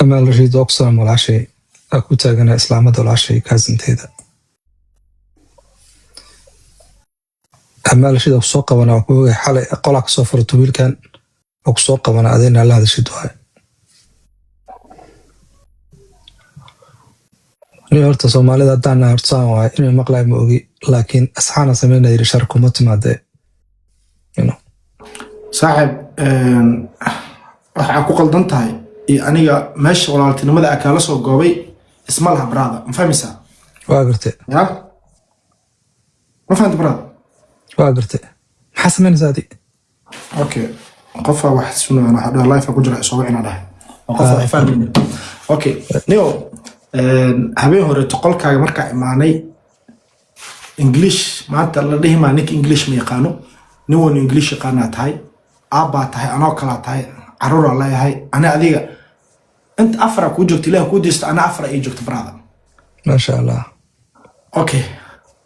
Amaal Rashiid, waa ku salaam walaashay. Aa ku taaganaa islaamada walaashay kaasinteeda. Amaal Rashiid, waa kusoo qabanaa, waa ku ogay xalay qolaa kasoo furato wiilkan, waa kusoo qabanaa adina la hadashid waaye. Nin horta Soomaalida haddaan nahay horta saan waaye, inuu maqlaay ma ogi, laakiin asxaana sameynaya yiri shar kuma timaadee. You know. Saaxiib, waxaa ku qaldan tahay iyo aniga meesha walaaltinimada a kaala soo goobay isma laha, brother. Ma fahmaysaa? Waa gartay. Ya, ma fahamta, brother? Waa gartay. Maxaa samaynaysaa adi? Okay, qofaa wax sunaan waxa dhaha life ku jira soo wicina dhahay oo qof wax fahmaynin. Okay nio, habeen hore qolkaaga markaa imaanay, English maanta la dhihi maa, ninka English ma yaqaano. Nin wan English yaqaanaa tahay, aabbaa tahay, anoo kalaa tahay, caruuraa leeyahay. Ani adiga inta afara kuu joogto, Ilaah kuu deysto, ana afara ii joogto, brother. Maasha Allah. Okay,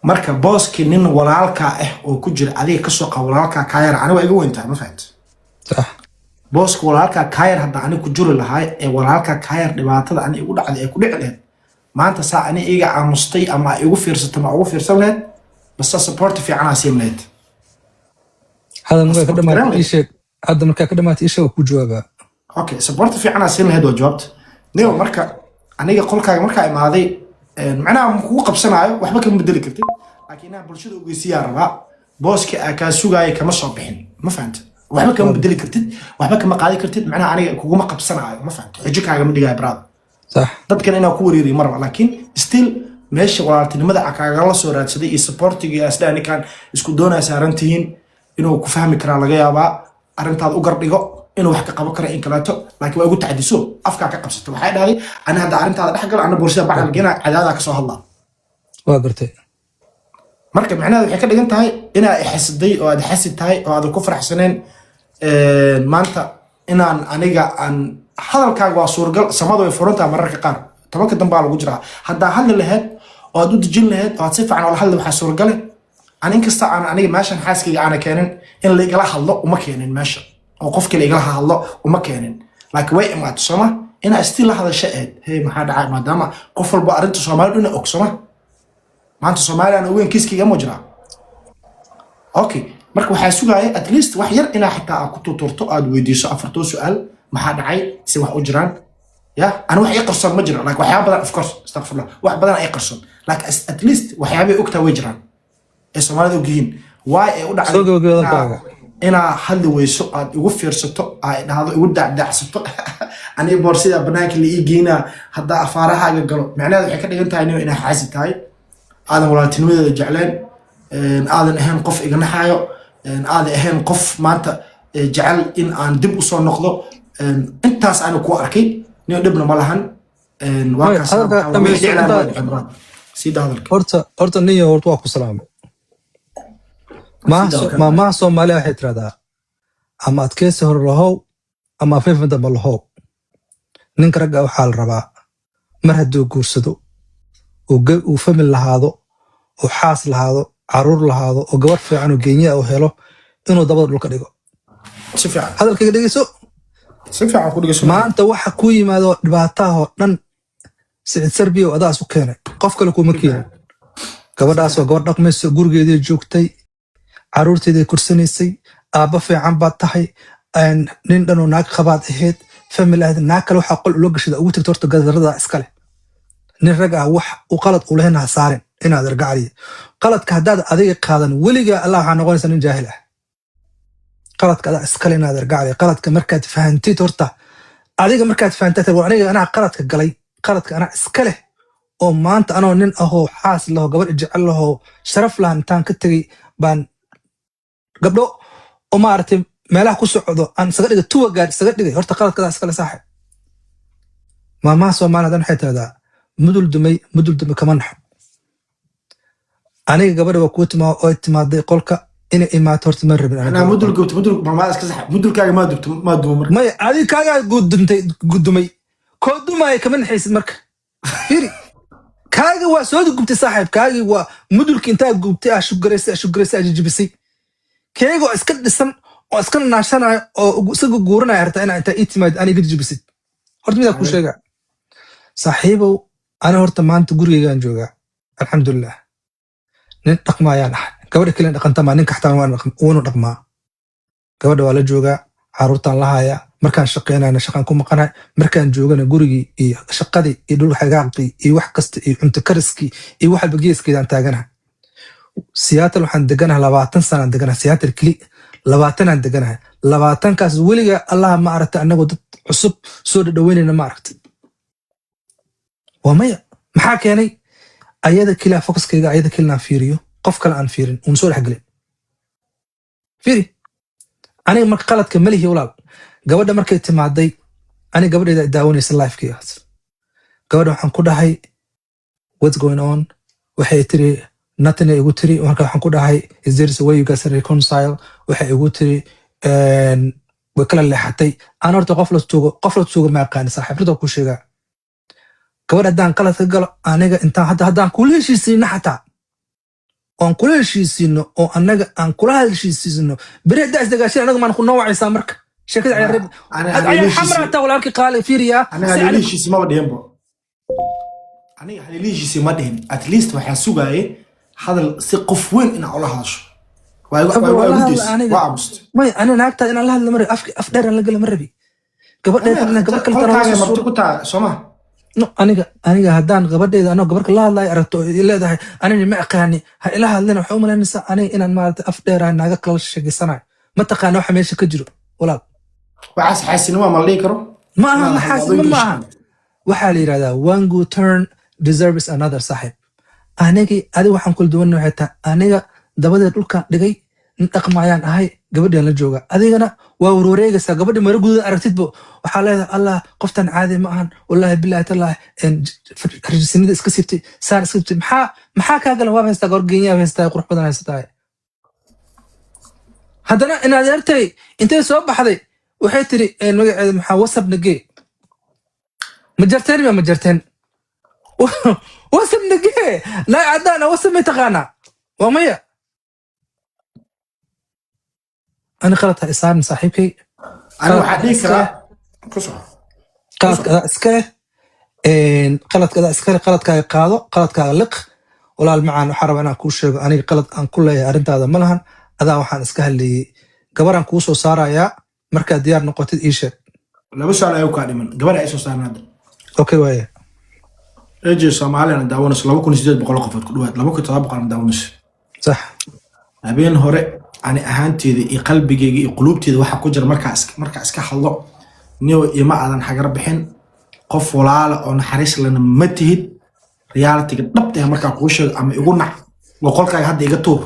marka booskii nin walaalkaa ah oo ku jira adiga kasoo qaba, walaalkaa kaa yar, ani waa iga weyn tahay, ma fahamta? Sax. Booska walaalkaa kaayar hadda ani ku juri lahaa ee walaalkaa kaayar dhibaatada ani igu dhacday ee ku dhici lahayd maanta, saa ani iga aamustay ama igu fiirsatay, ma ugu fiirsan lahayd base support fiicanaa siin lahayd? Hadda markaa ka Support garan dhamaatay lahayd. Ii sheeg, hadda markaa ka dhamaatay ii sheeg, waa ku jawaabaa. Okay, support fiicanaa siin lahayd waa jawaabta niyo. Marka aniga qolkaaga markaa imaaday, macnaha ma kugu qabsanaayo, waxba kama bedeli kartid, laakiin inaa bulshada ogeysiyaa rabaa. Booska aa kaa sugaaya kama soo bixin, ma fahamta? Waxba kama bedeli kartid, waxba kama qaadi kartid, macnaha aniga kuguma qabsanaayo, ma fahamta? Xujo kaagama dhigaayo, brother. Sax. Dadkan inaa ku wareeriyo marba, laakiin still meesha walaaltinimada a kaagala soo raadsaday iyo supportiga iyo asdaa ninkan isku doonaa saaran tihiin, inuu ku fahmi karaa laga yaabaa, arrintaad u gardhigo inuu wax ka qaban karo in kaleeto, laakiin waa igu tacdiso, afkaa ka qabsato. Waxay dhahday, ani hadda arrintaada dhex galo, ana boorsida bacdal gena cadaadaa kasoo hadlaa. Waa gartay. Marka macnaheedu waxay ka dhigan tahay inaa ixasiday oo aad xasid tahay oo aadan ku faraxsaneen maanta inaan aniga aan hadalkaaga. Waa suuragal, samadu way furan tahay mararka qaar, 10-ka dambaa lagu jiraa. Haddaa hadli lahayd oo aad u dejin lahayd oo aad si fiican oola hadli, waxaa suuragale an inkasta aan aniga meeshan xaaskayga aana keenin in la igala hadlo, uma keenin meesha oo qof kale igala hadlo uma keenin, laakiin way imaato, sooma? Inaa still la hadasha ahayd, hey, maxaa dhacay? Maadaama qof walba arrinta Soomaali dhina og, sooma? Maanta Soomaaliya aan ogeyn kiiskayga ma jiraa. Okay, marka waxaa sugaaya at least wax yar inaa xitaa aad ku tuturto, aad weydiiso afartoo su-aal: maxaa dhacay, si wax u jiraan? Ya, ani wax ii qarsoon ma jiro, laakiin waxyaaba badan, of course, astaqfirullah, wax badan ii qarsoon, laakiin at least waxyaabay ogtaa way jiraan ee Soomaalida og yihiin waay ee u dhacday. Soo gabagabay hadalkaaga. Inaa hadli weyso, aad igu fiirsato, aad dhahdo, igu dacdacsato, aniga boorsida banaanka la ii geynaa haddaa afaarahaaga galo, macnaheedu waxay ka dhigan tahay nin inaa xaasi tahay, aadan walaaltinimadeeda jecleen, aadan ahayn qof iga naxaayo, aadan ahayn qof maanta jecel in aan dib usoo noqdo. Intaas aanu ku arkay nin dhibna ma lahan. Waa Maya, kaas. hadalka waxaa dhammayso wixii dhiclaan waa intaa dhicin, brother. Sii daa hadalka. Horta nin horta waa ku salaamay. Sii daa hadalka. Maamaha Soomaaliya waxay tirahdaa, ama adkeysi hore lahow ama afeefan dambe lahow. Ninka ragga waxaa la rabaa mar hadduu guursado, uu famil lahaado, uu xaas lahaado, caruur lahaado, oo gabar fiican oo geenya uu helo, inuu dabada dhulka dhigo. Si fiican. Hadalkayga dhegeyso. Si fiican ku dhegeyso. Maanta waxa ku yimaado dhibaataha oo dhan, Sicid Sarbiya oo adaa isu keenay, qof kale kuma keenin. Gabadhaas waa gabadh dhaqmayso, gurigeedii joogtay, caruurteedii korsanaysay, aabba fiican baad tahay, nin dhanoo naag qabaad ahayd, famil ahayd. Naag kale waxaa qol ula gashada ugu tagto, horta gadarada iskale. Nin rag ah wax u qalad u lahayn ha saarin inaad argacaliya. Qaladka haddaad adiga qaadan, weligaa Allah waxaa noqonaysa nin jaahil ah. Qaladka adaa iskale inaad argacaliya. Qaladka markaad fahantid, horta adiga markaad fahantid, war aniga anaa qaladka galay, qaladka anaa iska leh, oo maanta anoo nin ahoo xaas laho, gabadh jecel lahoo, sharaf lahan, intaan ka tegey baan gabdho oo maaragtay meelaha ku socdo aan isaga dhigay, tuwa gaar isaga dhigay. Horta qaladka adaa iskale, saaxib. Maamaha Soomaaliya hadan waxay tirahdaa, mudul dumay mudul dumay kama naxo. Aniga gabadha waa kuu timaa oo timaaday qolka inay imaato, horta ma rabin aniga. Anaa mudul gubto, mudul mamaa iska sax, mudulkaaga maa dubto, maa dumo marka. Maya, adiga kaagaa guduntay, gudumay, koo dumaya kama naxaysid. Marka fiiri, kaaga waa soo gubtay, saaxiib. Kaagii waa mudulki intaa gubtay, ah shugaraysay, shugaraysay, ah jijibisay. Keega oo iska dhisan oo iska naashanayo oo iska guuranaya, rabtaa inaa intaa ii timaad aniga jijibisid. Horta midaa kuu sheega, saaxiibow, ani horta maanta gurigeygaan joogaa, alxamdulilah. Nin dhaqmaayaan ahay. Gabadha keliya dhaqanta maa, ninka xataa wuunu dhaqmaa. Gabadha waa la joogaa, caruurtaan la hayaa. Markaan shaqeynayna shaqaan ku maqanahay, markaan joogana gurigii iyo shaqadii iyo dhul xagaaqii iyo wax kasta iyo cunto kariskii iyo wax walba geeskeedaan taaganahay. Seattle waxaan deganahay 20 sanaan deganahay. Seattle keli 20-aan deganahay. 20-kaas weliga Allaha ma aragtay annagoo dad cusub soo dhadhaweynayna? Ma aragtay? Waa maya. Maxaa keenay? Ayada keliya focuskayga, ayada kelina aan fiiriyo, qof kale aan fiirin, uun soo dhexgelin. Fiiri, aniga marka qaladka malihi, walaal. Gabadha markay timaaday, aniga gabadheeda daawanaysa livekeygaas. Gabadha waxaan ku dhahay, "What's going on?" Waxay tiri, "Nothing," ay igu tiri. Marka waxaan ku dhahay, "Is there a way you guys reconcile?" Waxay igu tiri, way kala leexatay. Aan horta qof la tuugo ma aqaani, saaxiib. Runta ku sheegaa, gabadh haddaan qalad ka galo aniga, intaan hadda haddaan kula heshiisiino, xataa oon kula heshiisiino oo annaga aan kula heshiisiino, beri haddaa isdagaashin, anaga maan noo wacaysaa? Marka sheekada ciyaar ciyaar xamra hataa, walaalkii qaali, fiiriyaa. Aniga haliilihiisi maba dhihinbo. Aniga haliilihiisi ma dhihin. At least waxaa sugaayay hadal si qof weyn inaa ula hadasho. Waa igu daysay, waa aamustay. May, ani naagtaa inaan la hadla ma rabi. Af dheer aan la gala ma rabi. Gabadheeda inaan gabar kale Qolkaaga marti ku tahay, soo ma? No, aniga haddaan gabadheeda anoo gabar kale la hadlayo aragto oo i leedahay, "Anina ma aqaani, ha ila hadlina," waxay u malaynaysaa aniga inaan maaragtay af dheerahay, naaga kala sheegeysanayo. Ma taqaana waxa meesha ka jiro, walaal. Waxaas xaasinimo ma la dhihi karo? Ma aha. Inaad Maxaasinimo ma aha. Waxaa la yidhahdaa, "One good turn deserves another." Saaxiib, anigii adiga waxaan kula duwanna waxay tahay, aniga dabadeed dhulkaan dhigay, nin dhaqmaayaan ahay, gabadhian la jooga. Adigana waa warwareegaysaa. Gabadhi mara gududan aragtidbo, waxaa leedahay, "Allah, qoftan caadi ma ahan, wallahi billahi tallahi, rajisinida iska siibtay, saan iska siibtay." Maxaa kaa galan? Waaba haystaa gabar genyaa haystaa, qurux badan haysataa. Haddana in adeertay intay soo baxday waxay tiri, magaceeda maxaa, "Wasab nagee." Ma jarteen ma jarteen? "Wasab nagee." Naag caddaana wasab may taqaanaa? Waa maya. Ani qalad ha isaarin, saaxiibkay. Aniga waxaa dhihi karaa, ku soco. Qaladka adaa iska leh, qaladka adaa iska leh. Qaladkaaga qaado, qaladkaaga liq, walaal macaan. Waxaa rabaa inaan kuu sheego, aniga qalad aan ku leeyahay arrintaada ma lahan. Adaa waxaan iska hadlayey. Gabaraan kuu soo saarayaa, markaad diyaar noqotid ii sheeg. Laba su'aal ayuu kaa dhiman. Gabadha ay soo saaran hadda. Okay, waaye. AJ Soomaaliyana daawanayso, 2800 qofood ku dhawaad, 2700 daawanayso. Sax. Habeen hore ani ahaanteeda iyo qalbigeyga iyo quluubteeda waxa ku jira markaa iska hadlo, niyow, ima aadan xagar bixin. Qof walaala oo naxariis lena ma tihid. Realityga dhabta ah markaa kuu sheego, ama igu nac oo qolkaaga hadda iga tuur,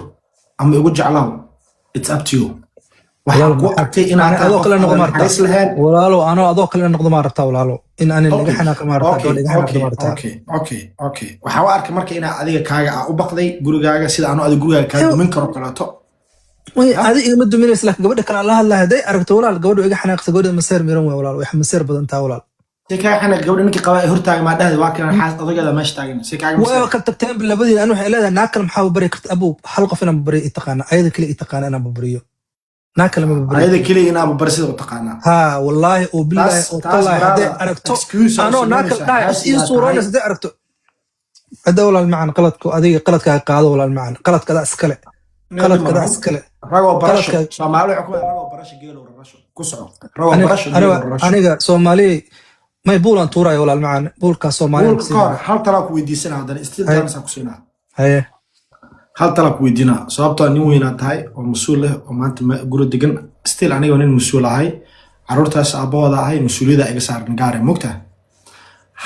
ama igu jeclaaw, it's up to you. Waxaan ku arkay inaad Ani tahay adoo qof kale noqdo aadan ma rabtaa? naxariis lahayn. Walaalo, anoo adoo kale noqdo ma rabtaa, walaalo? In ani laga xanaaqo ma rabtaa? Gabadha iga xanaaqdo ma rabtaa? Okay, waxaa u arkay marka inaa adiga kaaga aa u baqday gurigaaga, sida anu adiga gurigaaga kaa dumin karo kaleeto. Way, adi igama duminaysa, laakiin gabadha kale aan la hadlahay hadday aragto, walaal, gabadhu iga xanaaqsa. Gabadha maseer miran waay, walaal, way maseer badan taha, walaal. Si kaaga xanaaq? Gabadha ninkii qaba ee hortaaga maa dhahday, "Waa kan xaas odageeda meesha taagan"? Si kaaga waa maseer? Kala tagteen labadiina. Ani waxay leedahay, "Naag kale maxaa bari karta?" Abow, hal qof inaan bariyo i taqaana, ayada kale i taqaana inaan bariyo, naag kale ma bariyo. Ayada keliya inaaba bari sida u taqaanaa. Ha, wallaahi oo bilaahi oo Taas tallaahi, hadday brother, aragto excuse aa anoo naag kale samaynaysaa, dhahay xaasi ii aa tahay. suuroonaysa hadday aragto hadda. Walaal macan, qaladku adiga qaladkaaga qaado, walaal macan. Qaladka adaa iskale, qaladka adaa iskale. Ragoo barasho. Qaladka Soomaali waxay ku ragoo barasho geelow rarasho. Ku soco, ragoo barasho aniga geelow rarasho. Aniga Soomaali may buulaan tuuraayo, walaal macan, buulkaa Soomaaliya. Buulka ka hor hal talaa ku weydiisana haddana, still Haye. chance ku siinaa. Haye. Hal talaa ku weydiinaa, sababtoo nin weynaa tahay oo mas-uul leh oo maanta guri degan. Still aniga nin mas-uul ahay, caruurtaas aabbahooda ahay, mas-uuliyadda iga saaran gaare mogtaha.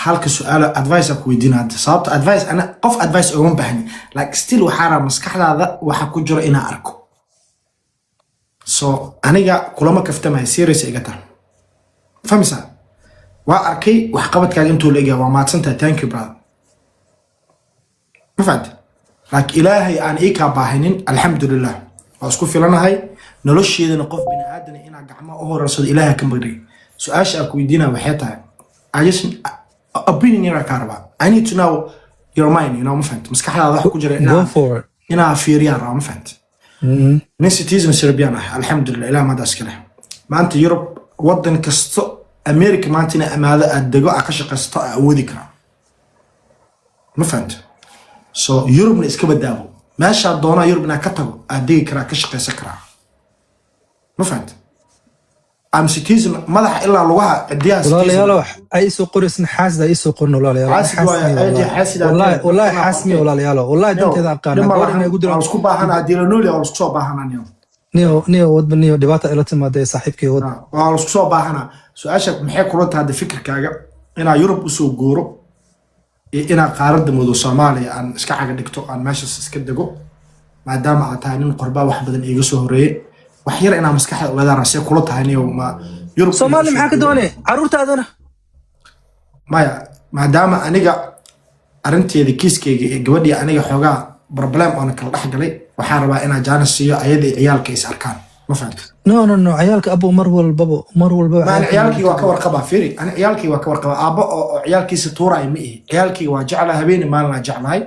Halka su-aalo advice aan ku weydiina hadda, sababta advice ana qof advice ogama baahni, like still waxaa rabaa maskaxdaada waxa ku jiro inaa arko. So aniga kulama kaftamaya, serious iga tahay, fahmaysaa? Waa arkay waxqabadkaaga intuu la egyahay. Waa mahadsantahay, thank you brother. Ma fahamte? Laakiin Ilaahay aan ii kaa baahinin, alxamdulilah, waa isku filanahay. Nolosheedana qof bini aadana inaa gacmaha u horarsado Ilaahay ka barya. Su-aasha aan ku weydiinaya waxay tahay, I just opinion yaraa kaa rabaa. I need to know your mind. Ma fahamte? Maskaxdaada wax ku jira Go inaa for it. inaa fiiriyaan rabaa, ma fahamte? Nin citizen Serbian ah, alxamdulilah, Ilaah maada iska leh. Maanta Yurub wadan kasto America maanta inaa amaado, aad dego, aad ka shaqaysato, aa awoodi karaa. Ma fahamta? So Yurubna iska badaabo, meeshaa doonaa Yurub inaa ka tago, aad degi karaa, ka shaqaysan karaa. Ma fahamta? Am citizen, madaxa ilaa lugaha cidiyaha citizen. Walaalayaalo, ay soo qoraysin xaasid, ay soo qorin walaalayaal. Xaasid waaye, ayadii xaasid aad Wallahi tahay. wallahi xaasmi walaalayaalo, wallahi danteeda aqaana. Dhib ma gabadh lahan, inay igu waa diraan. Laisku baahanaa haddii la nool yahay, waa laisku soo baahanaa niyo. Niyo niyo wadba niyo dhibaata ila timaadee saaxiibkay wad. Waa laisku soo baahanaa. Su-aasha maxay kula tahay hadda fikirkaaga, inaa Yurub usoo guuro iyo inaa qaaradda madow Soomaaliya aan iska caga dhigto, aan meeshaas iska dego, maadaama aad tahay nin qorbaa wax badan iiga soo horeeyey, wax yar inaa maskaxda ogaadaan, see kula tahay niyo, ma Yurub inaa Soomaali usoo maxaa ka guuro? doonay caruurtaadana? Maya, maadaama aniga arrinteeda, kiiskayga iyo gabadhii aniga xoogaa problem oona kala dhex galay, waxaan rabaa inaa jaanis siiyo ayada iyo ciyaalka is arkaan. Ma fahamta? No, no, no, ciyaalka abo mar walbaba, mar walbaba. Ma ani ciyaalka. Ciyaalkii waa ka warqabaa. Firi, ani ciyaalkii waa ka warqabaa. Aabbo oo ciyaalkiisa tuuraay ma ihi. Ciyaalkii waa jeclahay, habeeni maalin aa jeclahay.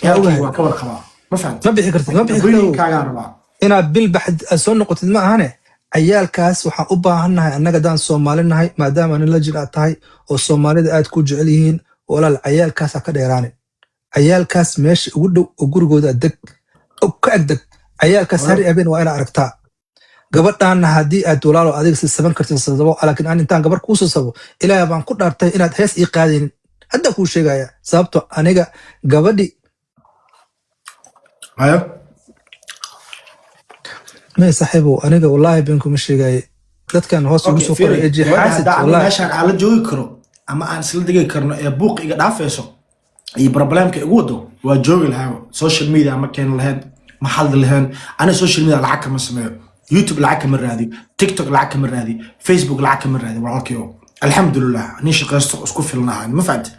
Ciyaalkii Ogahay. waa ka warqabaa. Ma fahamta? Ma bixi kartid, ma bixi kartid. Hooyinkaagaa rabaa. Inaad bil baxd aad soo noqotid ma ahane. Ciyaalkaas waxaan u baahannahay annaga haddaan Soomaali nahay, maadaama nin la jir aad tahay oo Soomaalida aad ku jecel yihiin. Walaal, ciyaalkaas ha ka dheeraanin. Ciyaalkaas meesha ugu dhow oo gurigooda deg oo ka agdeg. Ciyaalkaas hari habeen waa inaad aragtaa. Gabadhaana haddii aad walaalo adiga sasaban kartid, sasabo, laakiin aan intaan gabar kuu sasabo, Ilaahay baan ku dhaartay inaad hees ii qaadaynin. Hadda kuu sheegaya sababto aniga gabadhi. Hayo. May saaxiibow, aniga wallaahi been kuma sheegaye. Dadkan hoos ugu Okay, soo qoray firi, eji gabadha xaasid. haddaa aniga Wallaahi. meeshaan aan la joogi karo ama aan isla degi karno ee buuq iga dhaafayso iyo problemka igu wado, waa joogi lahaa. Social media ma keeni lahayn, ma hadli lahayn. Ani social media lacag kama sameeyo, YouTube lacag kama raadiyo, TikTok lacag kama raadiyo, Facebook lacag kama raadiyo. Walaalkayo, alxamdulilah, nin shaqaysto isku filnaa. Ma fahamte?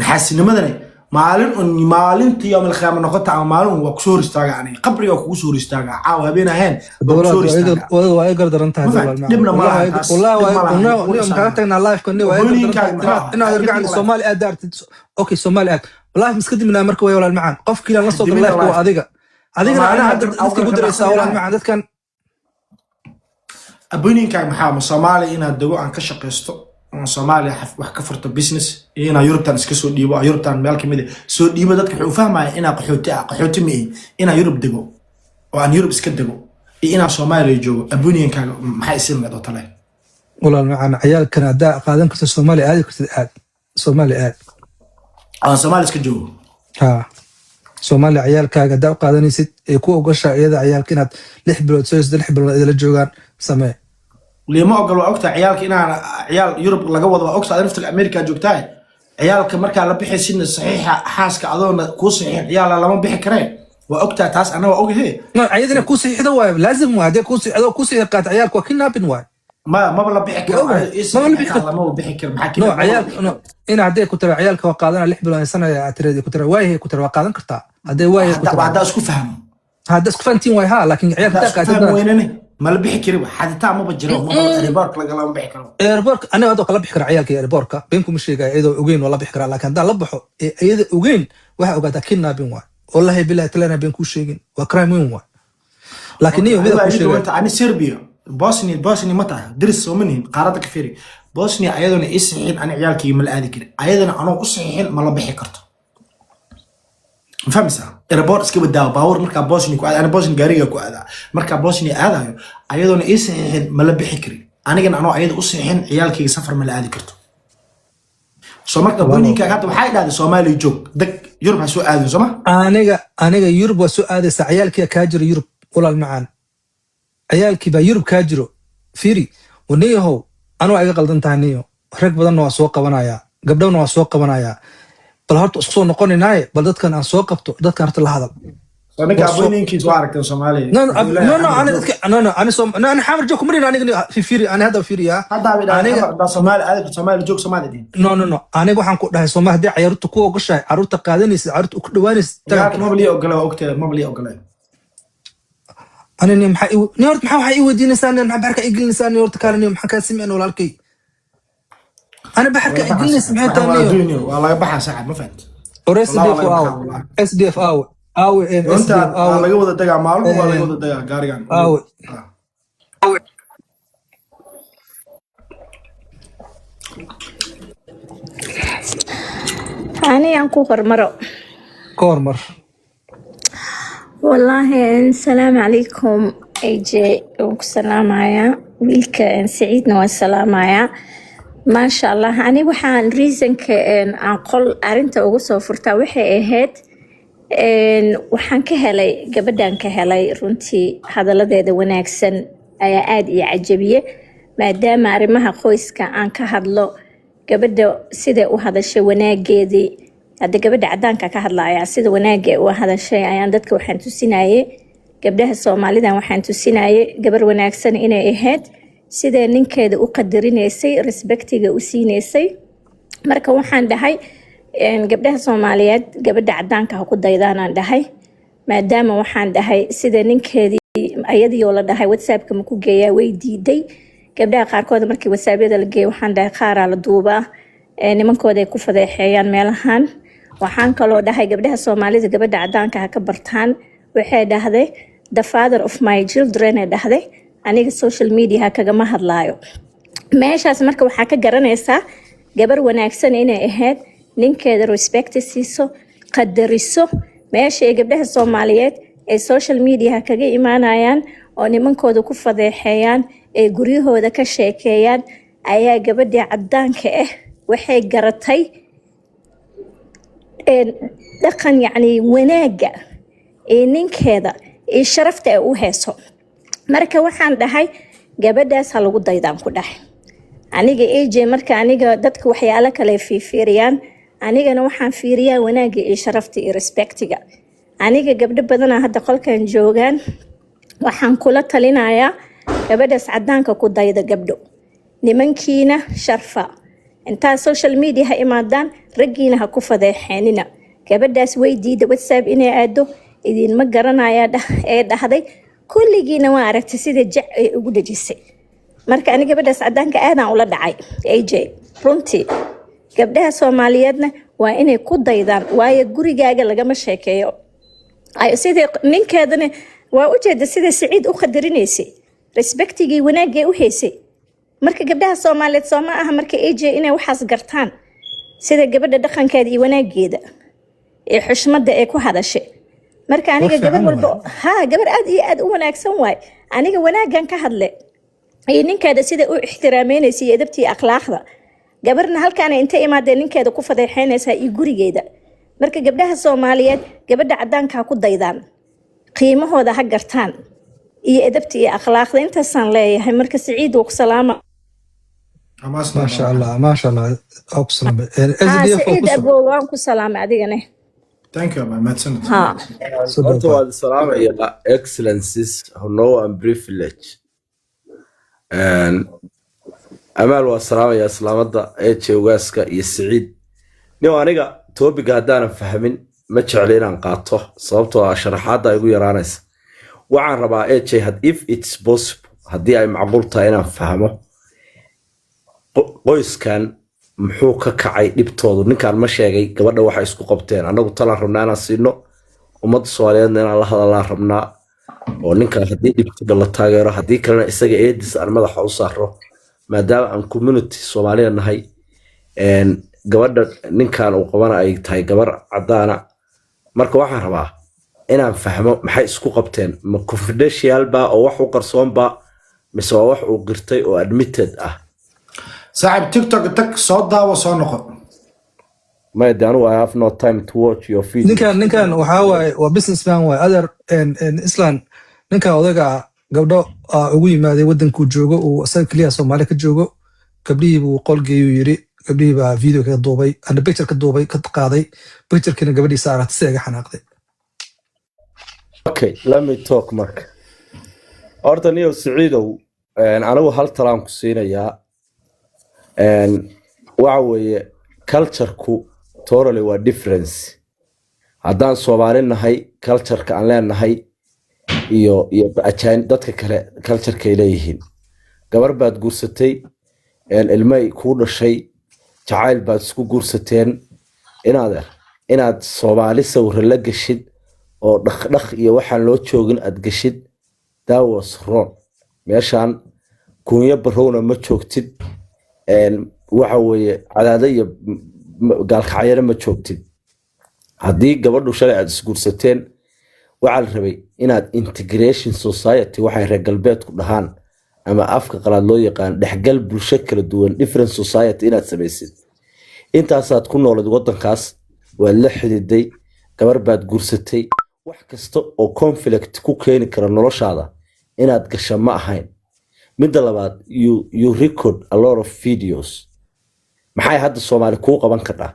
Xaasinimadani maalin un, maalinta yawm alqiyaama noqota ama maalin un waa kusoo hor istaaga. Aniga qabriga waa kugu soo hor istaaga, caawa habeen ahayn waa kusoo hor istaaga. Waa iga gardaran tahay. Ma fahamte? Dhibna ma lahan taas. Wallahi. Dhib ma lahan. Waa maxaa tagnaa live-ka ni waa iga gardaran Hooyinkaaga tahay muxuu ahaa? inaad argacli Soomaali aad daartid. Okay, Soomaali aad wallaahi miska diminaa marka way. Walaal macaan, qofkii la soo galo Dimina live-ka waa live. adiga. Adigana Soomaalida anaa hadda dadka ugu diraysaa, walaal macaan, dadkan. Abooyinkaaga maxaa, ma Soomaaliya inaad dego, aan ka shaqaysto, oon Soomaaliya wax ka furto business, iyo inaa Yurubtan iska soo dhiibo, aan Yurubtan meel kamid ah soo dhiibo? Dadka wuxuu fahmaya inaa qaxooti ah. Qaxooti ma ihi. Inaa Yurub dego oo aan Yurub iska dego iyo inaan Soomaaliya joogo, abooyinkaaga maxay isin leed oo tale? Walaal macaan, ciyaalkan haddaa qaadan karto, Soomaaliya aadi kartid, aad Soomaaliya aad. Aan Soomaaliya iska joogo. Ha, Soomaaliya ciyaalkaaga haddaa u qaadanaysid ee ku ogoshaa iyada ciyaalka inaad 6 bilood soo haysato, 6 bilood idala joogaan, samee. Liima ogol, waa ogtahay ciyaalka inaan ciyaal Yurub laga wado. Waa ogtahay, naftiga America joogtahay. Ciyaalka markaa la bixaysidna saxiixa xaaska adoona kuu saxiixin ciyaala lama bixi karee. Waa ogtahay taas, anna waa ogahe. No, iyadana kuu saxiixda waayo, laazim waay. Haddii kuu saxiixdo, kuu saxiix qaata ciyaalka, waa kidnapping waay. Ma maba la bixi karo. Waa ogahay. Ii Maba la bixi saxiixaa karo. lamaba bixi karo. Maxaa no kidnap? Maba la ciyaalka bixi no karo. Ina hadday ku tira ciyaalka waa qaadana, 6 bilood haysanaya aad tireed ku tira waayahay, ku tira waa qaadan kartaa hadday waayahay ku tira. Haddaa isku fahmo. Hadda isku fahantiin waay, ha, laakiin ciyaalka Haddaa haddaa isku fahmi qaatid weynane, ma la bixi kariba. Xaditaa maba jiro, maba airportka lagalama bixi karo. Airportka aniga hadda kala bixi kara ciyaalka airportka, been kuma sheegaya. Iyadoo ogeyn waa la bixi karaa, laakiin haddaan la baxo ee iyada ogeyn, waxaa ogaataa kidnapping waay. Wallahi billahi talana been kuu sheegin, waa crime weyn waay. Laakiin niyo mida kuu sheegaya. Ani Serbia, Bosnia, Bosnia ma tahay diris sooma nihin? Qaaradda ka fiiri, Bosnia ayadoona ii saxiixin ani ciyaalkayga ma la aadi karin, ayadana anoo u saxiixin ma la bixi karto. Ma fahmaysaa? Airport iska badaawo, baabuur markaa Bosnia ku aada, ani Bosnia gaariga ku aadaa. Markaa Bosnia aadayo ayadoona ii saxiixin ma la bixi karin, anigana anoo ayada u saxiixin ciyaalkayga safar ma la aadi karto. So marka boninkaaga hadda waxay dhahday Soomaaliya joog, deg, Yurub ha soo aadin, sooma? Aniga Yurub waa soo aadaysaa. Ciyaalkii kaa jiro Yurub, walaal macaan, ciyaalkii baa Yurub kaa jiro. Fiiri waniyahow, anuu iga qaldan tahay niyo. Rag badanna waa soo qabanayaa, gabdhowna waa soo qabanayaa. Bal horta isku soo noqonaynaaye, bal dadkan aan soo qabto, dadkan horta la hadal. So ninka Waa soo- abooninkiis waa aragteen Soomaaliya. No, no, no, no, ani dadka, no, no, ani no, ani Xamar joog kuma aniga. Fiiri, ani hadda fiiriyaa. Hadda Aniga- haddaa Soomaali aadi, Soomaali joog, Soomaali dhihin. No, no, no, aniga waxaan ku dhahay Soomaali haddii cayaarta ku ogoshahay, caruurta qaadanaysid, caruurta ku dhawaanaysid, tagaan. Ciyaalka maba lii ogole, waa ogtahay, maba lii ogole. Ani ni maxaa ni horta maxaa waxaa ii weydiinaysaa ni? Maxaa baxarka ii gelinaysaa ni? Horta kaale ni, maxaa kaa sameyn walaalkay? Ani baxarka ii gelinaysa maxay tahay niyo? Adduunyo waa laga baxaa saaxib, ma fahamti? Or Wallahi SDF waa laga aawe? baxaa, wallahi. SDF aawe? Aawe Runta SDF waa aawe? laga wada degaa maalin, waa laga wada degaa gaarigan. Aawe? Ah. Ani aan ku hormaro. Ka hormar. Wallaahi, asalaamu calaykum. AJ, waan ku salaamayaa. Wiilka Saciidna waan salaamayaa. Maasha Allah. Ani waxaan reasonka aan qol arinta ugu soo furtaa waxay ahayd, waxaan ka helay gabadhan, ka helay runtii hadaladeeda wanaagsan ayaa aada ii cajabiye, maadaama arrimaha qoyska aan ka hadlo. Gabadha siday u hadashay, wanaageedii, hadda gabadha cadaanka ka hadlaya, sida wanaaga u hadashay ayaan dadka waxaan tusinayay, gabdhaha Soomaalidan waxaan tusinayay gabar wanaagsan inay ahayd, sidee ninkeeda u qadarinaysay, respectiga u siinaysay. Marka waxaan dhahay, gabdhaha Soomaaliyeed gabadha cadaanka ha ku daydaanaan dhahay, maadaama waxaan dhahay sida ninkeedii ayadiioo la dhahay WhatsAppka ma ku geeyaa, way diiday. Gabdhaha qaarkood markii WhatsAppyada la geeyo, waxaan dhahay qaaraa la duubaa, nimankooda ay ku fadeexeeyaan meelahan. Waxaan kaloo dhahay gabdhaha Soomaalida gabadha cadaanka ha ka bartaan. Waxay dhahday, "The father of my children," ay dhahday, "aniga social media ha kagama hadlaayo meeshaas." Marka waxaa ka garanaysaa gabar wanaagsan inay ahayd, ninkeeda respect siiso, qadariso. Meesha ay gabdhaha Soomaaliyeed ay social media kaga imaanayaan oo nimankooda ku fadeexeeyaan, ee guryahooda ka sheekeeyaan, ayaa gabadhii cadaanka ah waxay garatay dhaqan, yacni wanaagga ee ninkeeda iyo sharafta ay u hayso. Marka waxaan dhahay gabadhaas ha lagu daydaan ku dhahay aniga, AJ. Marka aniga dadka waxyaalo kale fiirfiiriyaan, anigana waxaan fiiriyaa wanaagga iyo sharafta iyo respectiga. Aniga gabdho badanaa hadda qolkan joogaan, waxaan kula talinayaa gabadhaas cadaanka ku dayda. Gabdho, nimankiina sharfa. Intaa social media ha imaadaan, raggiina ha ku fadeexeenina. Gabadhaas way diida WhatsApp inay aado, idinma garanaya ee dhahday. Kulligiina waa aragtay sida jac ay ugu dhejisay. Marka ani gabadhaas cadaanka aadaan ula dhacay, AJ, runtii. Gabdhaha Soomaaliyeedna waa inay ku daydaan, waayo gurigaaga lagama sheekeeyo. Sidii ninkeedana waa ujeeda, sida Siciid u qadarinaysay, respectigii wanaagay u haysay. Marka gabdhaha Soomaaliyeed sooma aha marka, AJ, inay waxaas gartaan, sida gabadha dhaqankeeda iyo wanaageeda iyo xushmada ay ku hadashay? Marka aniga War gabar fiican walba waay. Ha, gabar aad iyo aad u wanaagsan waay. Aniga wanaagan ka hadle iyo ninkeeda sida u ixtiraameynaysa iyo edabta iyo akhlaaqda. Gabarna halkaana intay imaadeen ninkeeda ku fadeexeynaysaa iyo gurigeeda. Marka gabdhaha Soomaaliyeed gabadha cadaanka ha ku daydaan, qiimahooda ha gartaan iyo edabta iyo akhlaaqda. Intaasaan leeyahay. Marka Siciid, wuu ku salaama. Maasha Allah, maasha Allah. Waa ku salaamay. Ha. SDF oo Siciid ku abow, waan ku salaamay adigane. Thank you, abaa, mahadsanid. Ha. Soo Horta dhawaad. waad salaamaya, excellencies, honor and privilege. Amaal waa salaamaya, islaamada eje, ugaaska iyo Siciid. Nin aniga topicga haddaanan fahmin ma jecli inaan qaato, sababtoo ah sharaxaadda igu yaraanaysa. Waxaan rabaa, AJ, if it's possible, haddii ay macquul tahay, inaan fahmo qoyskan muxuu ka kacay dhibtoodu. Ninkan ma sheegay gabadha waxay isku qabteen? Annagu talaan rabnaa inaan siino, ummadda Soomaaliyeedna inaan la hadallaan rabnaa, oo ninkan haddii dhibtida la taageero, haddii kalena isaga eedis aan madaxa u saaro, maadaama aan community Soomaaliya nahay, gabadha ninkan uu qabana ay tahay gabar cadaana. Marka waxaan rabaa inaan fahmo maxay isku qabteen. Ma confidential ba oo wax u qarsoon ba, mise waa wax uu qirtay oo admitted ah? Saaxiib, TikTok tag, soo daawo, soo noqo. Maya de, anigu I have no time to watch your video. Ninkan waxaa waaye, waa businessman waaye, adeer. Islan ninkan odaga ah gabdho ugu yimaaday wadankuu joogo, uu isaga keliya Soomaali ka joogo. Gabdhihii buu qol geeyuu yiri, gabdhihii baa video kaga duubay ana picture ka duubay, ka qaaday picturekiina. Gabadhiisa aragtay si iga xanaaqday. Okay, let me talk. Marka horta niyow Siciidow, anigu hal talaan ku siinayaa. Waxa weeye, cultureku totally waa difference. Haddaan Soomaali nahay, cultureka aan leenahay iyo dadka kale culturekay leeyihiin. Gabar baad guursatay, ilmay kuu dhashay, jacayl baad isku guursateen. Inaadeer, inaad Soomaali sawira la geshid oo dhaqdhaq iyo waxaan loo joogin aad geshid, that was wrong. Meeshaan Kuunyo Barrowna ma joogtid. Waxa weeye, Cadaado iyo Gaalkacyana ma joogtid. Haddii gabadhu shalay aad isguursateen, waxaa la rabay inaad integration society, waxay reer galbeedku dhahaan ama afka qalaad loo yaqaan dhexgal bulsho kala duwan, different society, inaad samaysid. Intaasaad ku noolad wadankaas, waad la xididay, gabar baad guursatay. Wax kasta oo conflict ku keeni kara noloshaada inaad gasha ma ahayn. Midda labaad, you record a lot of videos. Maxay hadda Soomaali kuu qaban kardhaa?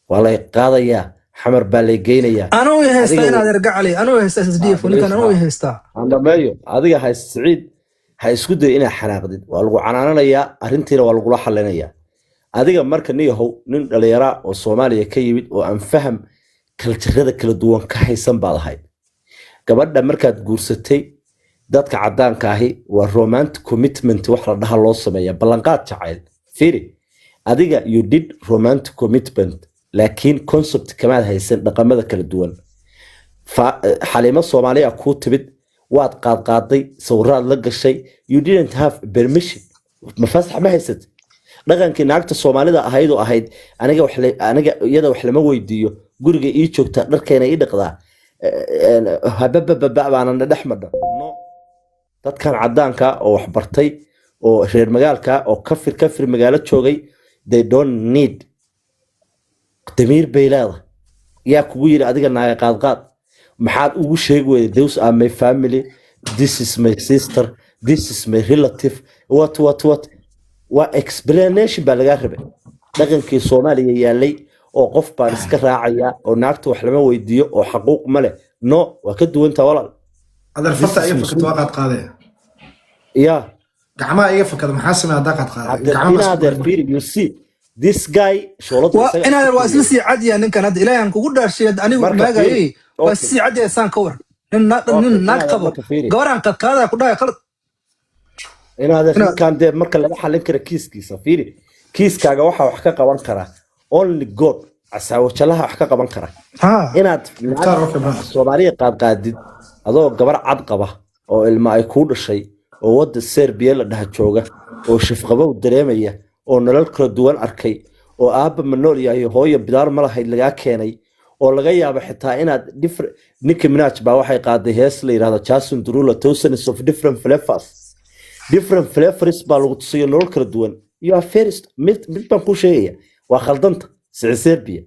Waa lay qaadayaa, Xamar baa lay geynayaa. Anuu i haystaa. Adiga Inaad ergacali, anuu i haystaa SSDF, ninkan anuu i haystaa. Aan dhameeyo. Adiga hay Siciid, ha isku day inaad xanaaqdid. Waa lagu canaananayaa, arrintiina waa lagula xalinayaa. Adiga marka, niyahow, nin dhallinyaraa oo Soomaaliya ka yimid oo aan faham culture-ada kala duwan ka haysan baad ahayd. Gabadha markaad guursatay, dadka caddaanka ahi waa romantic commitment wax la dhaha loo sameeya, ballanqaad jacayl. Fiiri, adiga you did romantic commitment, laakiin concept kamaad haysan dhaqamada kala duwan. Xaliimo Soomaaliya kuu timid, waad qaadqaaday, sawiraad la gashay. You didn't have permission, ma fasax ma haysat. Dhaqankii naagta Soomaalida ahayd oo ahayd aniga wax aniga iyada wax lama weydiiyo, guriga ii joogtaa, dharkeena ii dhaqdaa, hababababa baanana dhex madha. No, dadkan caddaanka oo wax bartay oo reer magaalka oo kafir kafir magaalo joogay, they don't need. Damiir bay leedahay. Yaa kugu yidhi adiga naaga qaadqaad? Maxaad ugu sheegi weyday, "Those are my family, this is my sister, this is my relative"? What, what, what? Waa explanation baa lagaa rabay. Dhaqankii Soomaaliya yaalay oo qof baan iska raacaya oo naagta wax lama weydiiyo oo xaquuq ma leh, no, waa ka duwantaa, walaal. Adeer, farta iga fakata, waa qaad qaadee. Ya. Gacmaha iga fakada, maxaa sameeya haddaa qaad qaada? Gacmaha ma isku Inaadeer, fiiri, you see this guy, shooladu Waa isaga inaad iska waa isla koriyey. sii cadya ninkan hadda. Ilaahay aan kugu dhaarshay, anigu Marka maagayay. fiiri, Waa okay. sii cadya saan ka war nin naag Okay, nin naag inaadeer, qabo marka fiiri. Gabaraan qadqaadaya ku dhahay qalad. Inaadeer, Inaad ninkan dee marka lama xallin kara kiiskiisa. Fiiri, kiiskaaga waxaa wax ka qaban kara only God, casaawajalaha wax ka qaban kara. Ha. Inaad Mukhtaar, naag okay, brother. Soomaaliya qaadqaadid adoo gabar cad qaba oo ilma ay kuu dhashay oo wadda Serbiya la dhaha jooga oo shafqabow dareemaya oo nolol kala duwan arkay oo aabba ma nool yahay, hooyo bidaar ma lahayd, lagaa keenay, oo laga yaabo xitaa inaad different. Nicki Minaj baa waxay qaaday hees la yidhahdo Jason Derulo, "Thousands of Different Flavors". Different flavors baa lagu tusayo, nolol kala duwan. You are first. Mid baan kuu sheegaya, waa khaldanta sicid Serbia.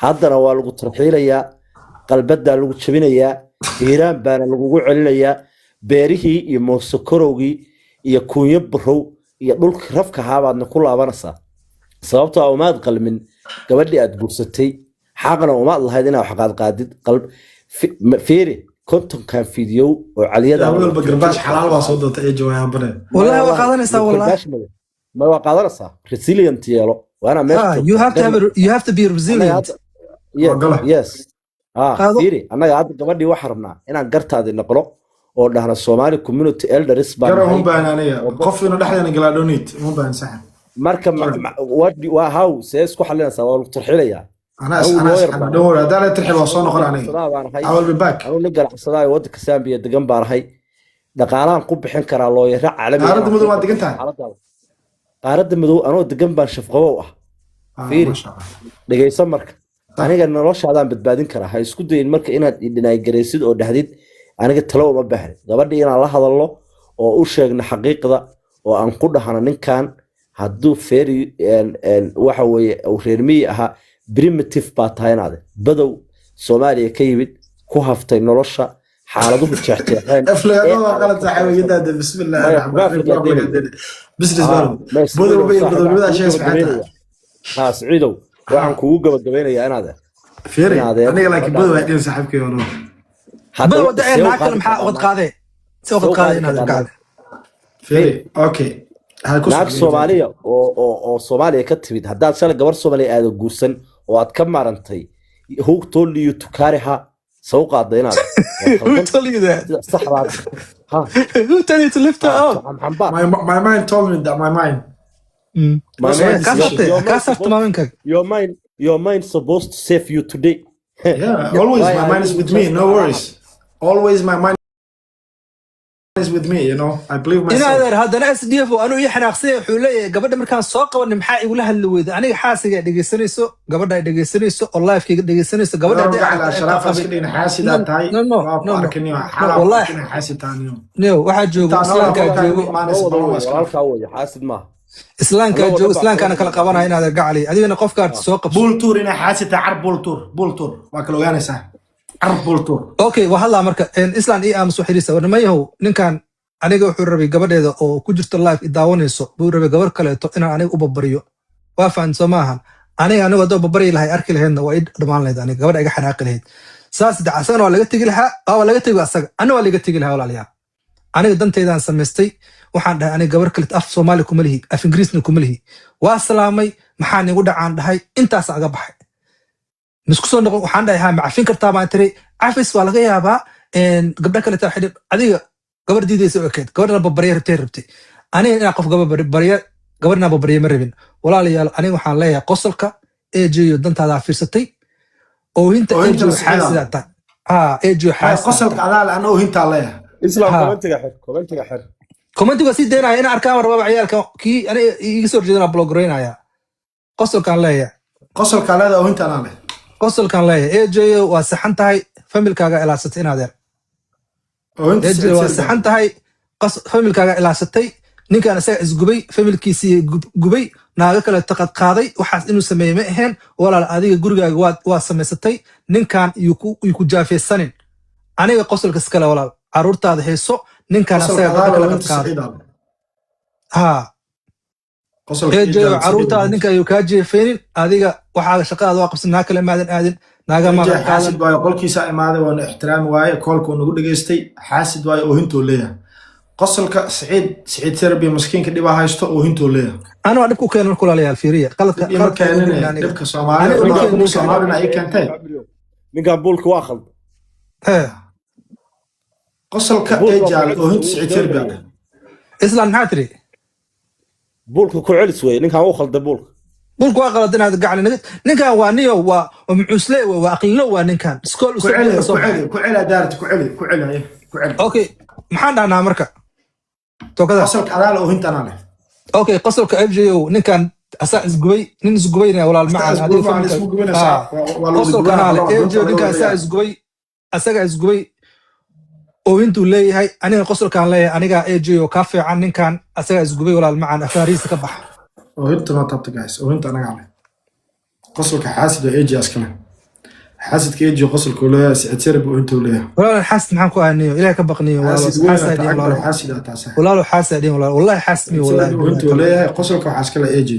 Haddana waa lagu tarxiilayaa, qalbadaa lagu jabinayaa, Hiiraan baana lagugu celinayaa, beerihii iyo moosokorowgii iyo Kuunyo Barow iyo dhulkii rafka ahaabaadna ku laabanaysaa, sababtoo ah umaad qalmin gabadhii aad guursatay, xaqna umaad lahayd inaad wax qaadqaadid. Qalb fiiri, 50-kan video oo caliyada Yaa walba garbaash xalaal baa soo doonta ee jawaabane. Wallahi waa qaadanaysaa, wallahi. Ma waa qaadanaysaa? Resilient yeelo, waa inaa meesha Ha, you joogtaa. have to have a, you have to be Annaga resilient. hadda Waa gala. Yes, ah. Qaado. Fiiri, annaga hadda gabadhii waxaan rabnaa inaan gartaadi noqno oo dhahno Somali community elders baan Gara uma nahay. baahan aniga. Qof inuu dhexdeena galaa donate uma baahan, saxib. Marka waa how see isku xalinaysaa? Waa lagu tarxilayaa. Anaa Anigu anaa lawyer baan Don't worry, haddaa la tarxil waa soo noqon aniga. Ganacsadaa baan ahay. I will be back. Anuu nin ganacsadaa oo waddanka Zambia degan baan ahay. Dhaqaalahan ku bixin karaa lawyer-o caalami ah. Qaaradda Madow waa degan tahay? Xaaladaada. Qaaradda Madow anoo degan baan shafqabow ah. Ah, Fiiri. masha Allah. Dhegayso, marka aniga noloshaadaan badbaadin karaa. Ha isku dayin marka inaad idhinaagaraysid oo dhahdid aniga talo uma baahnin. Gabadhii inaan la hadalno oo u sheegno xaqiiqda oo aan ku dhahno ninkan hadduu feeri waxa weeye uu reer miyi ahaa, primitive baa tahay, inaade badow Soomaaliya ka yimid ku haftay nolosha, xaaladuhu jeexjeexeen. Aflagaadada waa qalad, saaxiib, iga daada. Bismillah Maya, ar-Rahmaan kuma ar-Rahiim. aflagaadeynaya. Business Ah, man. maya, Badow Siciidow, bay saaxiib, badownimada waxaan kugu sheegaysa maxay tahay? gabagabaynayaa. Ha, Siciidow, waxaan kugu gabagabeynayaa inaade Fiiri, inaadeen aniga laakiin badow waa dhihin saaxiibkay oo nool. Haddaba Badow wada see u naag kale qaadi maxaa kartaa uqad naag? qaadee? See See uqad u qaadee qaadi inaad kartaa naag? gacale? Fiiri, okay. Ha ku Naag socdo. Soomaaliya oo Soomaaliya ka timid, haddaad shalay gabar Soomaaliya aada guursan oo aad ka maarantay, who told you to carry her? Soo qaada inaad waa Who khaldan. told you that? Sida saxdaad ha. Who told you to lift her Ha up? Xambaar. My mind told me that, my mind. My That's my mind Kaa decision. sartay, your kaa mind sartay supposed maaminkaaga. your mind supposed to save you today. Yeah, always Why my are mind is you with me, just no worries. Always my mind is with me. I believe myself. Inaadeer, haddana SDF oo anuu ii xanaaqsanya wuxuu leeyahay, gabadha markaan soo qabanay maxaa igula hadli weyda? Aniga xaasiga ay dhegeysanayso, gabadha ay dhegeysanayso oo livekayga dhegeysanayso, gabadha Gabar hadday gacal aragto sharaaf ay iska qabay. dhigin, xaasid No, aad tahay. no, no, Waa ku no, no, arkiniyo, no. xalaa ku Wallahi arkina, xaasid tahay. No, waxaa joogo Intaan noolaa islaamkaa qolkaa joogo. igu imaanaysa, wada balan waa wey iska. Walaalkaa wey, xaasid maaha. Islaamkaa Annagoo joogo, dhan baa islaamkaana kala qabanaya. Inaadeer gacali, adigana qofkaad soo qabso. Buul tuur inaa xaasid tahay, car buul tuur, buul tuur waa kala ogaanaysaa, car buul tuur. Okay, waa hadlaa marka. Islaan ii aamus waxiriisa. War nimanyahow, ninkan aniga wuxuu rabay gabadheeda oo ku jirto live i daawanayso buu rabay gabar kaleeto inaan aniga u babariyo. Waa fahan soo maahan? Aniga haddoo babari lahay arki lahaydna waa ii dhamaan lahayd, aniga gabadha iga xanaaqi lahayd. Saas de asagana waa laga tegi lahaa, waa laga tegi asaga, anna waa laga tegi lahaa. Walaalayaal, aniga dantaydaan samaystay. Waxaan dhahay aniga gabar kaleeto af Soomaali kuma lihi, af Ingiriisna kuma lihi. Waa salaamay, maxaa nigu dhacaan dhahay, intaas aga baxay, misku soo noqon. Waxaan dhahay, haa, ma cafin kartaa baan tiri. Cafis waa laga yaabaa. Gabdho kale taa xidhi adiga gabar diidaysa u ekeyd, gabadhana babarya rabtay. Aniga inaan qof gabar barya, gabadhina babarya ma rabin. Walaalayaal, aniga waxaan leeyahay qosolka eejeyo dantaadaa fiirsatay, oohinta Oohinta eejeyo masixida. Xaasidaa tahay, haa, eejeyo xaasidaa. Qosolka adaa le, ana oohintaa leeyahay. Islam. Ha. Commentiga xir, commentiga xir. Commentiga sii daynaya inaan arkaan rababa. Ciyaalka kii aniga iga soo horjeedana block garaynaya. Qosolkaan leeyahay. Qosolkaa leedahay, oohinta anaa leh. Qosolkaan leeyahay. Eejeyo waa saxan tahay, familkaaga ilaasatay inaadeer. Oohinta Eejeyo waa saxan tahay, familkaaga ilaasatay. Ninkan isaga isgubay, familkiisii gubay, naago kale taqadqaaday. Waxaas inuu sameeyey ma aheen. Walaal, adiga gurigaaga waa samaysatay. Ninkan yuu ku jaafaysanin. Aniga qosolka iskale. Walaal, caruurtaada hayso. Ninkan Qosolka asaga adaa gabdho le, kale oohinta qadqaaday. Siciid aa leh. Haa. Qosolka Eejeyo Eejaal. Caruurtaada ninka ayuu kaa jeefaynin. Adiga waxaaga shaqadaada waa qabsan, naag kale maadan aadin, naaga Eejaal maadan qaadan. Xaasid waayo, qolkiisa imaaday, waana ixtiraami waaye, koolka uu nagu dhageystay. Xaasid waayo, oohintuu leeyahay. Qosolka Siciid, Siciid Serbi maskiinka dhibaa haysto, oohintuu leeyahay. Ana waa dhib ku keenan. Walaalayaal, fiiriya qaladka. Dhib ima Qaladka igu keenine. dhibin aniga. Dhibka Soomaalida Aniga dhibka ninka Soomaalina ay keentay. Ninkan buulka waa khalda. Hee. Qosolka Buulka waa Eejaal, ku oohinta celis. Siciid Serbi aa leh. Islaan, maxaa tiri? Buulka ku celis wey, ninkan wuu khalda buulka. Buulka waa qalad inaad gacli. Ninkan waa niyo, waa mucuusle, waa aqlilo, waa ninkan iskool Ku celi. ka Ku soo baxay. celi, ku celi, daarti ku celi, ku celi, haye, ku celi. Okay, maxaan dhahnaa marka tookada? Qosolka adaa leh, oohinta anaa leh. Okay, qosolka FJO. Ninkan asaa isgubay, nin isgubayna. Walaal macaan, adiga Isguba, familka isku gubanaysaa. Waa la wada qosolka gubanaa, anaa leh. waa FJO la ninkan wada asaa isgubay, asaga isgubay, oohintuu leeyahay. Aniga qosolkaan leeyahay. Aniga AJO kaa fiican. Ninkan asaga isgubay. Walaal macaan, afaarihiisa ka baxa. Oohinta noo taabta, guys. Oohinta anagaa leh, qosolka xaasid waa AJ iskale. Xaasidka AJ qosolka uu leeyahay, Siciid Serbi oohinta uu leeyahay. Walaal, xaasid maxaan ku ahniyo? Ilaah ka baqniyo, walaalo. Xaasid weyn xaasid aa adhin. akbar. Walaalo. Xaasid aa taasa. Walaalo, xaasid adhin. Walaalo, wallahi xaasid mi, Siciid wallahi. Serbi oohinta uu leeyahay, qosolka waxaa iskale AJ.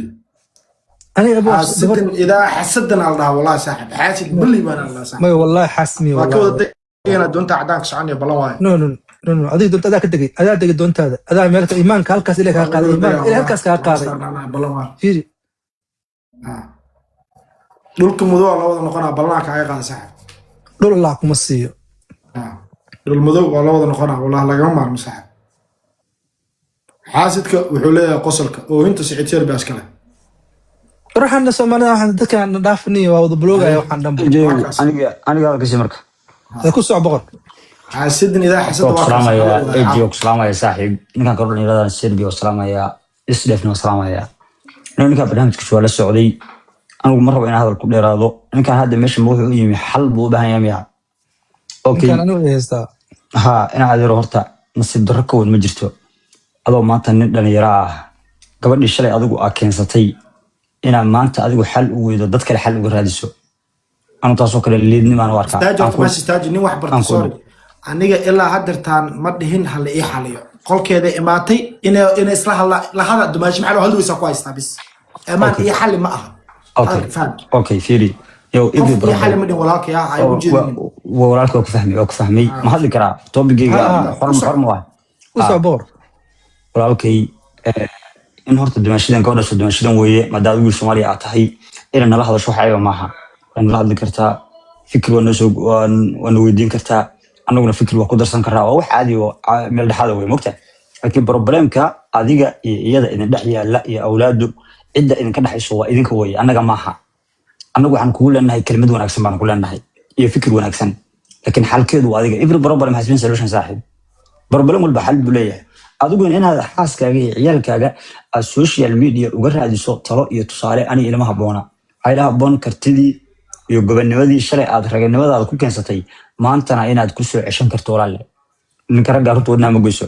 Aniga abu gabar. Xaasidin idaa xasadan al dhahaa, wallahi saaxib xaasid bali baan al dhahaa, saaxib. May, wallahi xaasid mi. Waa ka wallahi. wada degayna doonta cadaanka soconaya, ballan waayo. No, no, no, no, adiga doonta adaa ka degay, adaa degay doontaada, adaa meelka iimaanka halkaas ilaah kaa qaaday, iimaanka ilaah halkaas kaa qaaday. Ballan waayo. Fiiri. Dhulka madow waa la wada noqonaa, ballanaa kaaga qaada, saaxib. Dhul Allah kuma siiyo. Dhul madow waa la wada noqonaa, wallahi lagama maarmo, saaxib. Xaasidka wuxuu leeyahay qosolka, oohinta Siciid Serbi iskale. Ruuxana Soomaalida waxaan dadkan dhaafniyo, waa wada bloogaya waxaan dhanba. Aniga hadalkiisa marka. Ee, ku soco, boqor. Xaasidin idaa xasada waa ku waa kaas. salaamayaa AJ, waa ku salaamaya saaxiib. Ninkan kaloo dhalinyaradan Serbia waa salaamayaa, Isdhefna waa salaamayaa. Ninkan barnaamijkiisa waa la socday. Anigu ma rabo inaan hadal ku dheeraado. Ninkan hadda meesha ma wuxuu u yimi xal buu u baahan yahay miya? Okay. Ninkan anigu i haystaa. Ha, inaa adeero, horta nasiib darro ka weyn ma jirto adoo maanta nin dhalinyaro ah, gabadhii shalay adigu aa keensatay, inaad maanta adigu xal u weydo, dad kale xal uga raadiso. Anu taasoo kale liidnimaan u arkaa. Istaaji Aan horta meesha istaaji, nin wax bartay. Aan ku Sorry, aniga ilaa haddeertaan ma dhihin hala ii xaliyo. Qolkeeda imaatay inay isla hadla la hadal dumaashi, maxaa loo hadli weysaa ku haystaa bis emaan. Okay. Ii xali ma aha. Okay. Hadalka faham. Okay, fiiri yow Qof every ii problem xali ma dhihin, walaalkay ah ay u jeedinin. Walaalka waa ku fahmay, waa ku fahmay. Ma hadli karaa topicgayga? Ha, Xor xor ma ah? Ku soco, boqor. Walaalkay, in horta dumaashadan gabadha soo dumaashadan weeye, maadaama wiil Soomaaliya aad tahay, inaad nala hadasho wax ayba maaha. Waa nala hadli kartaa, fikir waa noo soo waa na weydiin kartaa, annaguna fikir waa ku darsan karraa. Waa wax caadi oo meel dhexaada wey mogta. Laakiin problemka adiga iyo iyada idin dhex yaalla iyo awlaadu cidda idinka dhexayso waa idinka weeye, annaga maaha. Annagu waxaan kugu leenahay kelimad wanaagsan baan ku leenahay iyo fikir wanaagsan, laakiin xalkeedu waa adiga. Every problem has been solution, saaxiib. Problem walba xal buu leeyahay. Adiguna inaad xaaskaaga iyo ciyaalkaaga aad social media uga raadiso talo iyo tusaale, aniga ilama habboona. Waxaa ila habboon kartidii iyo gobonimadii shalay aad raganimadaada ku keensatay, maantana inaad ku soo ceshan karto. Walaalle, ninka ragga runta wadnaha ma goyso.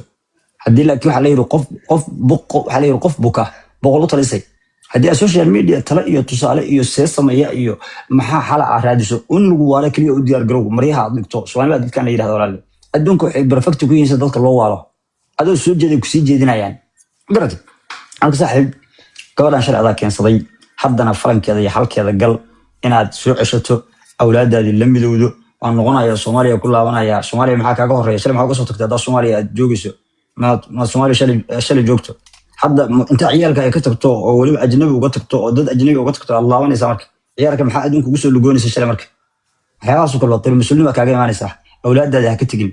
Haddii laakiin waxaa la yidhi qof qof buqo, waxaa la yidhi qof buka 100 u talisay. Haddii aad social media talo iyo tusaale iyo see sameeya iyo maxaa xala ah raadiso, in lagu waalo keliya u diyaar garow. Maryaha aad dhigto Soomaali baa dadkan la yidhahda. Walaalle, adduunka waxay perfect ku yihiin sida dadka loo waalo. Adoo soo jeeday kusii jeedinayaan, garat? Marka saaxiib, gabadhan shalay adaa keensaday, haddana falankeeda iyo xalkeeda gal inaad soo ceshato, awlaadaadii la midowdo. Waan noqonaya Soomaaliya, ku laabanaya Soomaaliya. Maxaa kaaga horeeya? Shalay maxaa uga soo tagtay haddaa Soomaaliya aad joogayso? Maad Soomaaliya shalay joogto? Hadda inta ciyaalka ay ka tagto oo weliba ajnabi uga tagto oo dad ajnabi uga tagto aad laabanaysaa. Marka ciyaalka maxaa adduunka ugu soo lugoonaysa shalay? Marka waxyaabahaas oo kale waa mas-uulnima baa kaaga imaanaysaa. Awlaadaada ha ka tegin.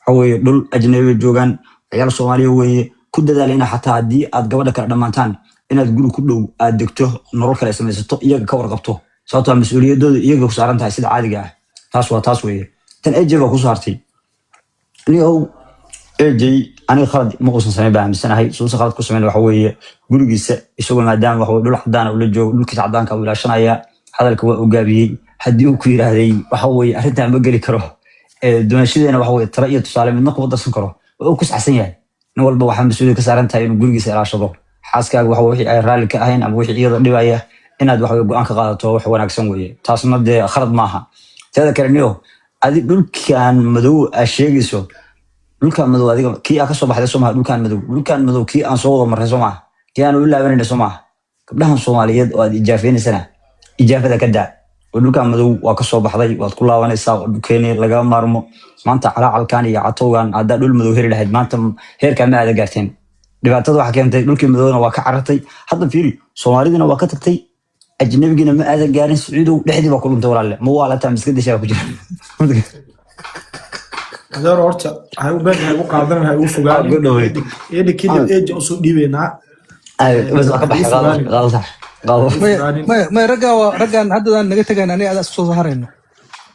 Waxa weeye dhul ajnabi bay joogaan, ciyaal Soomaaliya weeye. Ku dadaal ina xataa haddii aad gabadha kala dhammaantaan inaad guri ku dhow aad degto, nolol kale samaysato, iyaga ka warqabto, sababtoo ah mas-uuliyadooda iyaga ku saaran tahay sida caadiga ah. Taas waa taas weeye. Tan AJ baa kusoo hartay. Niyow, AJ aniga khalad ma uusan samayn baa aaminsanahay. Suusa khalad ku samayn waxa weeye gurigiisa isagoo maadaama waxa weye dhul cadaan ula joogo, dhulkiisa cadaanka uu ilaashanaya. Hadalka waa ogaabiyey. Haddii uu ku yidhaahday waxa weeye arrintan ma geli karo, dumashadeena waxa weye talo iyo tusaale midna kuma darsan karo, waa uu ku saxsan yahay. Nin walba waxaa mas-uuliyad ka saaran tahay inuu gurigiisa ilaashado. Xaaskaaga waxa wixii ay raalli ka ahayn ama wixii iyada dhibaya inaad waxa weye go'aan ka qaadato wax wanaagsan weeye. Taasna dee khalad maaha. Teeda kale, niyo, adi dhulkan madow aa sheegayso, dhulkan madow adiga kii aa kasoo baxday soo maha? Dhulkan madow, dhulkan madow kii aan soo wada marray soo maha? Kii aan u laabanayna soo maha? Gabdhahan Soomaaliyeed oo aad ijaafeynaysana ijaafada ka daa, oo dhulkan madow waa kasoo baxday, waad ku laabanaysaa, oo dhulkeeni lagama maarmo. Maanta calacalkan iyo catowgan, haddaa dhul madow heli lahayd, maanta heerkaa ma aada gaarteen. Dhibaatada waxa keentay dhulkii madowna waa ka carartay. Hadda fiiri, Soomaalidina waa ka tagtay, ajnabigiina ma aadan gaarin. Sacuudow, dhexdii baa ku dhuntay. Walaalle, ma waalataa miska dashaa ku jira? Adeer, horta ha u been, ha igu qaadanin, ha igu fogaanin. Good way. Eedhi kadib eeja usoo dhiibaynaa. Bas waa ka baxay. Qaado, qaado, sax, qaado. Maya, maya, maya, raggaa waa raggaan haddadaan naga tegaan, aniga adaa isku soo harayno.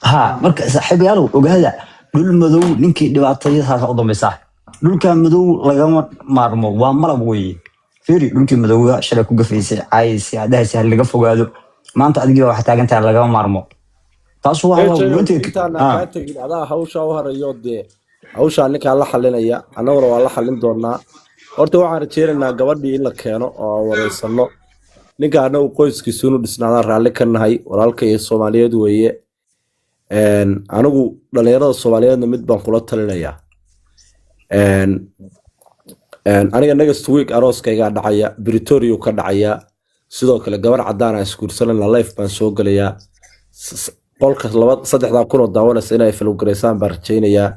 Ha, marka saaxiibayaalow, ogaada, dhul madow ninkii dhibaatayadaas u dambaysa. Dhulka madow lagama maarmo, waa malab weeye. Fiiri, dhulkii madowga shalay ku gafaysay, caayaysay, adahaysa ha laga fogaado, maanta adigii baa waxa taagan tahay lagama maarmo. Taas waa Intaana kaa tegin, adaa hawsha u harayo. Dee hawshaa ninkaa la xalinaya, annaguna waa la xalin doonaa. Horta waxaan rajeynaynaa gabadhii in la keeno oo aan wareysano ninka. Annagu qoyskiisu inuu dhisnaadaan raalli ka nahay, walaalka iyo Soomaaliyeed weeye. Anigu dhalinyarada Soomaaliyeedna mid baan kula talinayaa. Aniga next week arooskaygaa dhacaya, Pretoria ka dhacaya. Sidoo kale gabar cadaan aan isguursanana live baan soo gelayaa. Qolka laba saddexdaa kun oo daawanaysa inay falogaraysaan baan rajaynayaa.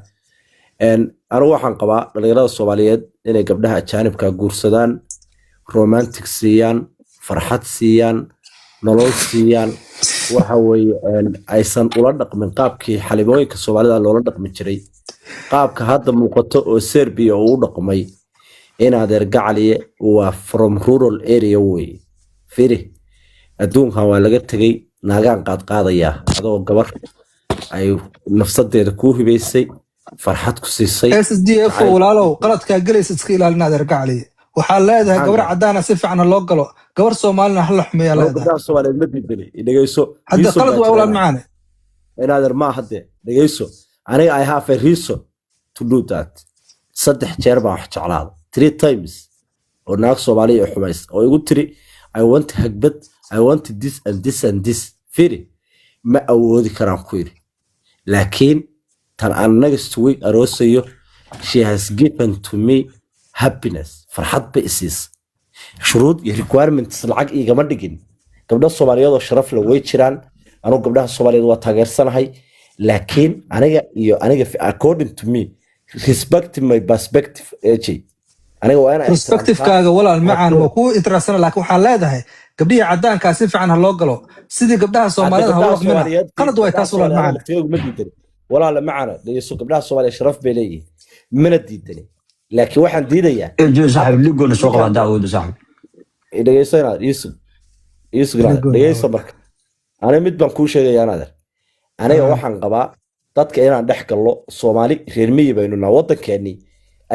Anigu waxaan qabaa dhalinyarada Soomaaliyeed inay gabdhaha ajaanibka guursadaan, romantic siiyaan, farxad siiyaan, nolol siiyaan. Waxa weeye aysan ula dhaqmin qaabkii xalimooyinka Soomaalida loola dhaqmi jiray, qaabka hadda muuqato oo Serbia uu u dhaqmay. In adeer gacaliye waa from rural area weye. Firi, adduunkan waa laga tegey naagaan qaadqaadayaa, adoo gabar ay nafsadeeda kuu hibaysay, farxad ku siisay. SSDF, walaalow, qaladkaa gelaysa iska ilaalin. Adeer gacaliye, waxaa leedahay gabar cadaana si fiican ha loo galo, gabar Soomaalina ha la xumeeyaa leedahay. Gabdhaha Soomaaliyeed ma diidani, dhegeyso. Hadda Reason qalad baa waa, walaal jira. macaane. Inaadeer ma hadde, dhegeyso, aniga I have a reason to do that. Saddex jeer baan wax jeclaada, three times, oo naag Soomaaliya i xumays oo igu tiri "I want hagbad, I want this and this and this." Firi, ma awoodi karaan ku yidhi, laakiin tan aan next week aroosayo, she has given to me happiness, farxad bay isiisa. Shuruud iyo requirements lacag igama dhigin. Gabdho Soomaaliyeed oo sharaf leh way jiraan. Anugu gabdhaha Soomaaliyeed waa taageersanahay, laakiin aniga iyo aniga, according to me, respect my perspective, AJ, aniga waa inaa ixtiraamtaa. Perspectivekaaga, walaal macaan, waa kuu intiraasana, laakiin waxaa leedahay gabdhihii cadaankaa si fiican ha loo galo, sidii gabdhaha Hadda Soomaalida ha gabdhaha u dhaqmina. Soomaaliyeed, Qalad waay gabdhaha taas, walaal Soomaaliyeed macaan. laftigoodu ma diidani, walaala macana. Dhegeyso, gabdhaha Soomaaliya sharaf bay leeyihiin, mana diidani, laakiin waxaan diidayaa Jo saaxiib, ligoona soo qaba haddaa awoodo, saaxiib. Dhegeyso inaad iisug, iisug inaad Ligoona. Dhegeyso, marka aniga mid baan kuu sheegaya anaader. Aniga waxaan qabaa dadka inaan dhex gallo. Soomaali reer miyi baynu naha, waddankeennii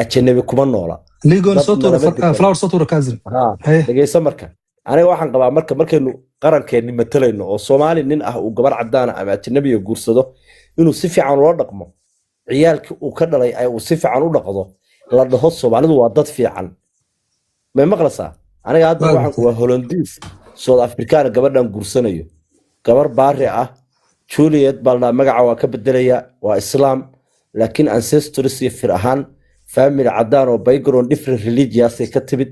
Ajanabi kuma noola. Ligon. Dad Soo tuura. nalama degan. Flower soo tuura, cousin. Ha. Haye. Dhegeyso, marka aniga waxaan qabaa, marka markaynu qarankeenni matalayno oo Soomaali nin ah uu gabar cadaana ama ajanabiga guursado, inuu si fiican ula dhaqmo, ciyaalkii uu ka dhalay ay uu si fiican u dhaqdo, la dhaho Soomaalidu waa dad fiican. May maqlaysaa? Aniga hadda Waa waxaan gartay. waa Hollandiis South African gabadhan guursanayo, gabar baari ah, Juliet baa la dhahaa, magaca waa ka bedelaya, waa Islaam, laakiin ancestors iyo fir ahaan family cadaan oo background different religious ay ka timid.